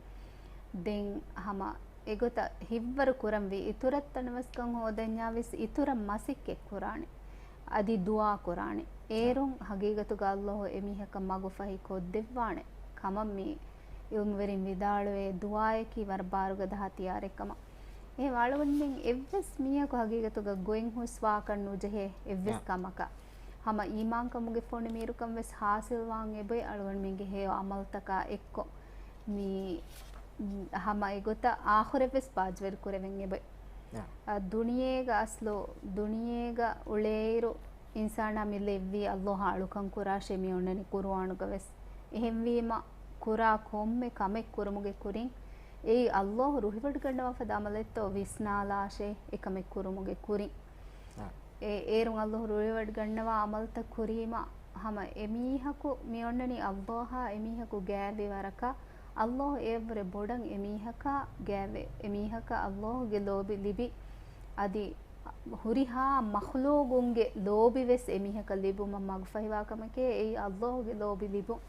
ދެން ހަމަ އެގޮތަށް ހިއްވަރު ކުރަންވީ، އިތުރަށް ތަނަވަސްކަން ހޯދަންޏާވެސް އިތުރަށް މަސައްކަތް ކުރާނެ. އަދި ދުޢާ ކުރާނެ. އޭރުން ހަގީގަތުގަ އައްލާހު އެމީހަކަށް މަގުފަހި ކޮށްދެއްވާނެ ކަމަށް މި ޢިލްމުވެރިން ވިދާޅުވޭ، ދުޢާއަކީ ވަރަށް ބާރުގަދަހާ ތިޔާރެއް ކަމަށް. އެހެން އަޅުގަނޑުމެން އެއްވެސް މީހަކު ހަގީގަތުގަ ގޮތް ހުސްވާކަށް ނުޖެހޭ އެއްވެސް ކަމަކަށް. ހަމަ އީމާންކަމުގެ ފޮނި މީރުކަން ވެސް ހާސިލްވާން އެބޮތް އަޅުގަނޑުމެންގެ ހެޔޮ ޢަމަލުތަކާ އެއްކޮށް. މި ހަމަ އެގޮތަށް އާޚިރަތް ވެސް ބާއްޖަވެރި ކުރެވެން އެބޮތް. އާ. އަ، ދުނިޔޭގަ އަސްލު، ދުނިޔޭގަ އުޅޭއިރު އިންސާނާ މި ލެއްވީ އައްލާހާ އަޅުކަން ކުރާށޭ މި އޮންނަނީ ޤުރުއާނުގަ ވެސް. އެހެންވީމަ، ކުރާ ކޮންމެ ކަމެއް ކުރުމުގެ ކުރިން، އެއީ އައްލާހު ރުހިވޮޑިގަންނަވާ ފަދަ ޢަމަލެއްތޯ ވިސްނާލާށޭ އެކަމެއް ކުރުމުގެ ކުރިން. އާ. އެ، އޭރުން އައްލާހު ރުހިވޮޑިގަންނަވާ ޢަމަލުތައް ކުރީމަ، ހަމަ އެމީހަކު މި އޮންނަނީ އައްލާހާ އެމީހަކު ގާތްވި ވަރަކަށް، އައްލާހު އެއަށްވުރެ ބޮޑަށް އެމީހަކާ ގާތްވެ، އެމީހަކަށް އައްލާހުގެ ލޯބި ލިބި، އަދި ހުރިހާ މަޚްލޫޤުންގެ ލޯބި ވެސް އެމީހަކަށް ލިބުމަށް މަގުފަހިވާ ކަމެކޭ އެއީ އައްލާހުގެ ލޯބި ލިބުން.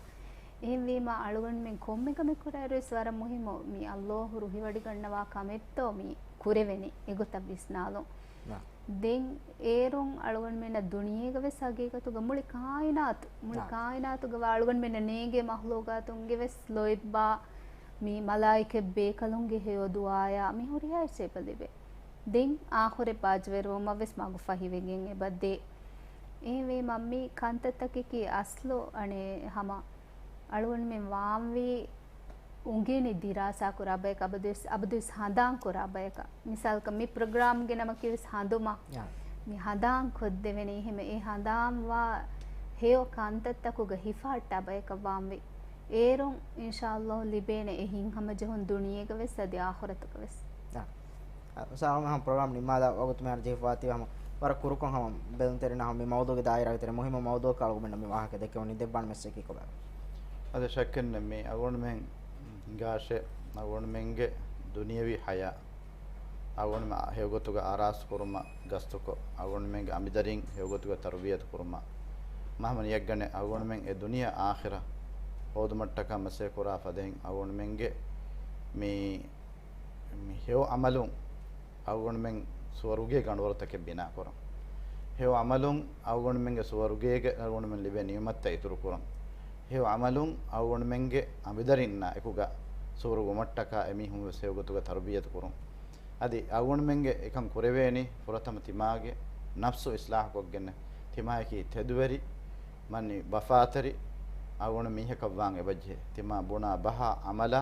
އެހެންވީމަ، އަޅުގަނޑުމެން ކޮންމެ ކަމެއް ކުރާއިރުވެސް ވަރަށް މުހިއްމު މި އައްލާހު ރުހިވޮޑިގަންނަވާ ކަމެއްތޯ މި ކުރެވެނީ އެގޮތަށް ވިސްނާލުން. ދެން އޭރުން އަޅުގަނޑުމެންނަށް ދުނިޔޭގަ ވެސް ހަގީގަތުގަ މުޅި ކާއިނާތު، މުޅި ކާއިނާތުގަ ވާ އަޅުގަނޑުމެންނަށް ނޭނގޭ މަޚްލޫޤާތުންގެ ވެސް ލޯތްބާ، މި މަލާއިކަތް ބޭކަލުންގެ ހެޔޮ ދުޢާޔާ މި ހުރިހާ އެއްޗެއް އެބަ ލިބޭ. ދެން އާޚުރެއް ބާއްޖަވެރިވުމަށް ވެސް މަގުފަހިވެގެން އެބަ ދޭ. އެހެންވީމަ މި ކަންތައްތަކަކީ އަސްލު އަނެއް ހަމަ އަޅުގަނޑުމެން ވާންވީ އުނގެނި ދިރާސާ ކުރާ ބަޔަކަށް އަބަދުވެސް، އަބަދުވެސް ހަނދާން ކުރާ ބަޔަކަށް. މިސާލަކަށް މި ޕްރޮގްރާމްގެ ނަމަކީވެސް ހަނދުމަ. ޔާ. މި ހަނދާން ކޮށްދެވެނީ ހެމެ އެ ހަނދާންވާ ހެޔޮ ކަންތައްތަކުގަ ހިފަހައްޓާ ބަޔަކަށް ވާންވީ. އޭރުން އިންޝާﷲ ލިބޭނެ އެ ހިތްހަމަޖެހުން ދުނިޔޭގަ ވެސް އަދި އާޚިރަތުގަ ވެސް. އާ. އަ، އުސާ ހަމަ ޕްރޮގްރާމް ނިންމާލާ ވަގުތު މިހާރު ޖެހިފަވާތީ ހަމަ ވަރަށް ކުރުކޮށް ހަމަ ބެލުންތެރިންނަށް ހަމަ މި މައުޟޫގެ ދާއިރާގެ ތެރޭ މުހިއްމު މައުޟޫއަކަށް އަޅުގަނޑުމެންނަށް މި ވާހަކަ ދެއްކެވުނީ ދެއްވާން މެސެޖް ކޮބާ؟ އަދި ޝައްކެއް ނެތް މި އަޅުގަނޑުމެން ހިނގާށޭ، އަޅުގަނޑުމެންގެ ދުނިޔަވީ ހަޔާ އަޅުގަނޑުމެން ހެޔޮގޮތުގަ އާރާސްތު ކުރުމަށް ގަސްތުކޮށް، އަޅުގަނޑުމެންގެ އަނބިދަރިން ހެޔޮގޮތުގަ ތަރުބިޔަތު ކުރުމަށް މަހަމަ ނިޔަތްގަނެ، އަޅުގަނޑުމެން އެ ދުނިޔެ އާޚިރަ ހޯދުމަށްޓަކާ މަސައްކަތް ކުރާ ފަދައިން އަޅުގަނޑުމެންގެ މި، މި ހެޔޮ އަމަލުން އަޅުގަނޑުމެން ސުވަރުގޭ ގަނޑުވަރުތަކެއް ބިނާކުރަން. ހެޔޮ އަމަލުން އަޅުގަނޑުމެންގެ ސުވަރުގޭގެ އަޅުގަނޑުމެން ލިބޭ ނިޢުމަތްތައް އިތުރުކުރަން. ހެޔޮ އަމަލުން އަޅުގަނޑުމެންގެ އަނބިދަރިންނާ އެކުގަ ސުވަރު ވުމަށްޓަކާ އެމީހުން ވެސް ހެޔޮގޮތުގަ ތަރުބިޔަތު ކުރުން. އަދި އަޅުގަނޑުމެންގެ އެކަން ކުރެވޭނީ ފުރަތަމަ ތިމާގެ ނަފްސު އިސްލާހުކޮށްގެން، ތިމާޔަކީ ތެދުވެރި، މަނި ވަފާތެރި އަޅުގަނޑު މީހަކަށް ވާން އެބަޖެހޭ. ތިމާ ބުނާ ބަހާ އަމަލާ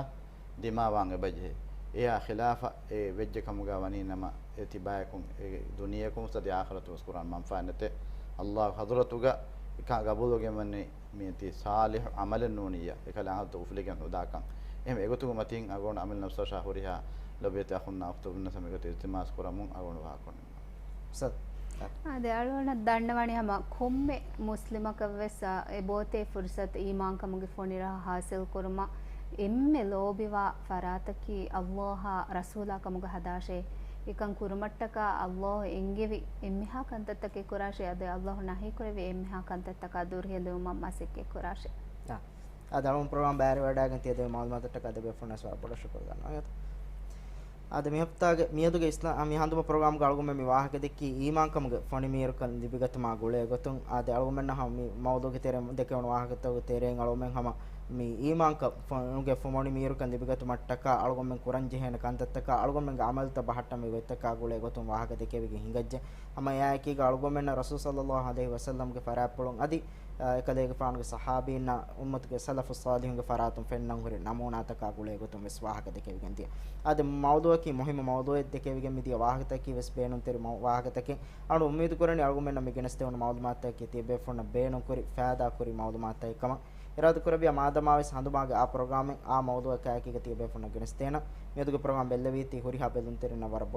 ދިމާވާން އެބަޖެހޭ. އެއާ ޚިލާފަށް އެ ވެއްޖެ ކަމުގަ ވަނީ ނަމަ، އެ ތިބާޔަކުން އެ ދުނިޔެއަކުން ވެސް އަދި އާޚިރަތު ވެސް ކުރާން މަންފާއެއް ނެތޭ. ﷲ ގެ ޙަޟްރަތުގަ އެކަން ގަބޫލުވެގެން ވަނީ މިއޮތީ ޞާލިޙު ޢަމަލެއް ނޫނިއްޔާ، އެކަލާނގެ އުފުލިގެން ހުދާކަން. އެހެން އެގޮތުގެ މަތިން އަޅުގަނޑު އަމިއްލަ ނަފްސަށާ ހުރިހާ ލޮބުވެތި އަޚުންނާ އުޚްތުންނަށް ހަމަ އެގޮތަށް އިލްތިމާސް ކުރަމުން އަޅުގަނޑު ވާހަކަ އުސްތާޛް. އާދެ، އަޅުގަނޑަށް ދަންނަވަނީ ހަމަ ކޮންމެ މުސްލިމަކަށް ވެސް، އާ، އެބައޮތޭ ފުރުޞަތު އީމާންކަމުގެ ފޮނިރަހަ ޙާޞިލް ކުރުމަށް. އެންމެ ލޯބިވާ ފަރާތަކީ ﷲ އާ ރަސޫލާ ކަމުގަ ހަދާށޭ. އެކަން ކުރުމަށްޓަކާ ﷲ އެންގެވި އެންމެހާ ކަންތައްތަކެއް ކުރާށޭ. އަދި ﷲ ނަހީ ކުރެއްވި އެންމެހާ ކަންތައްތަކާ ދުރުހެލިވުމަށް މަސައްކަތް ކުރާށޭ. އާ، އަދި އަޅުގަނޑު ޕްރޮގްރާމް ބައިވެރިވެވަޑައިގެން ތިޔަ ދެއްވި މަޢުލޫމާތަށްޓަކާ ދެބޭފުޅުންނަށް ވަރަށް ބޮޑަށް ޝުކުރު ދަންނަވަން. އާދެ، މި ހަފްތާގެ މިއަދުގެ އިސްލާ-، މި ހަނދުމަ ޕްރޮގްރާމްގަ އަޅުގަނޑުމެން މި ވާހަކަ ދެއްކީ އީމާންކަމުގެ ފޮނި މީރުކަން ލިބިގަތުމާ ގުޅޭގޮތުން. އާދެ، އަޅުގަނޑުމެންނަށް ހަމަ މި މައުޟޫގެ ތެރެއިން ދެކެވުނު ވާހަކަތަކުގެ ތެރެއިން އަޅުގަނޑުމެން ހަމަ މި އީމާންކަން ފޮނުގެ ފޮނި މީރުކަން ލިބިގަތުމަށްޓަކާ އަޅުގަނޑުމެން ކުރަންޖެހޭނެ ކަންތައްތަކާ އަޅުގަނޑުމެންގެ ޢަމަލުތައް ބަހައްޓަން މި ގޮތްތަކާ ގުޅޭގޮތުން ވާހަކަ ދެކެވިގެން ހިނގައްޖެ. ހަމަ އެއާއެކީގަ އަޅުގަނޑުމެންނަށް ރަސޫލު ޞައްލައްލާހު ޢަލައިހި ވަސައްލަމްގެ ފަރާތްޕުޅުން އަދި، އާ، އެކަލޭގެފާނުގެ ޞަޙާބީންނާ އުއްމަތުގެ ސަލަފުއް ޞާލިޙުންގެ ފަރާތުން ފެންނަން ހުރި ނަމޫނާތަކާ ގުޅޭގޮތުން ވެސް ވާހަކަ ދެކެވިގެން ދިޔަ. އަދި މައުޟޫއަކީ މުހިއްމު މައުޟޫއެއް ދެކެވިގެން މިދިޔަ ވާހަކަތަކީ ވެސް ބޭނުންތެރި މައު-، ވާހަކަތަކެއް. އަޅު އުއްމީދު ކުރަނީ އަޅުގަނޑުމެންނަށް މި ގެނެސްދެވުނު މައުލޫމާތުތަކަކީ ތިޔަބޭފުޅުންނަށް ބޭނުންކުރި، ފައިދާކުރި މައުލޫމާތުތަކެއް ކަމަށް. އިރާދަކުރެއްވިޔާ މާދަމާވެސް ހަނދުމާގެ އާ ޕްރޮގްރާމެއް އާ މައުޟޫއަކާއެކީގަ ތިޔަބޭފުޅުންނަށް ގެނެސްދޭނަން. މިއަދުގެ ޕްރޮގްރާމް ބެއްލެވީތީ ހުރިހާ ބެލުންތެރިންނަށް ވަރަށް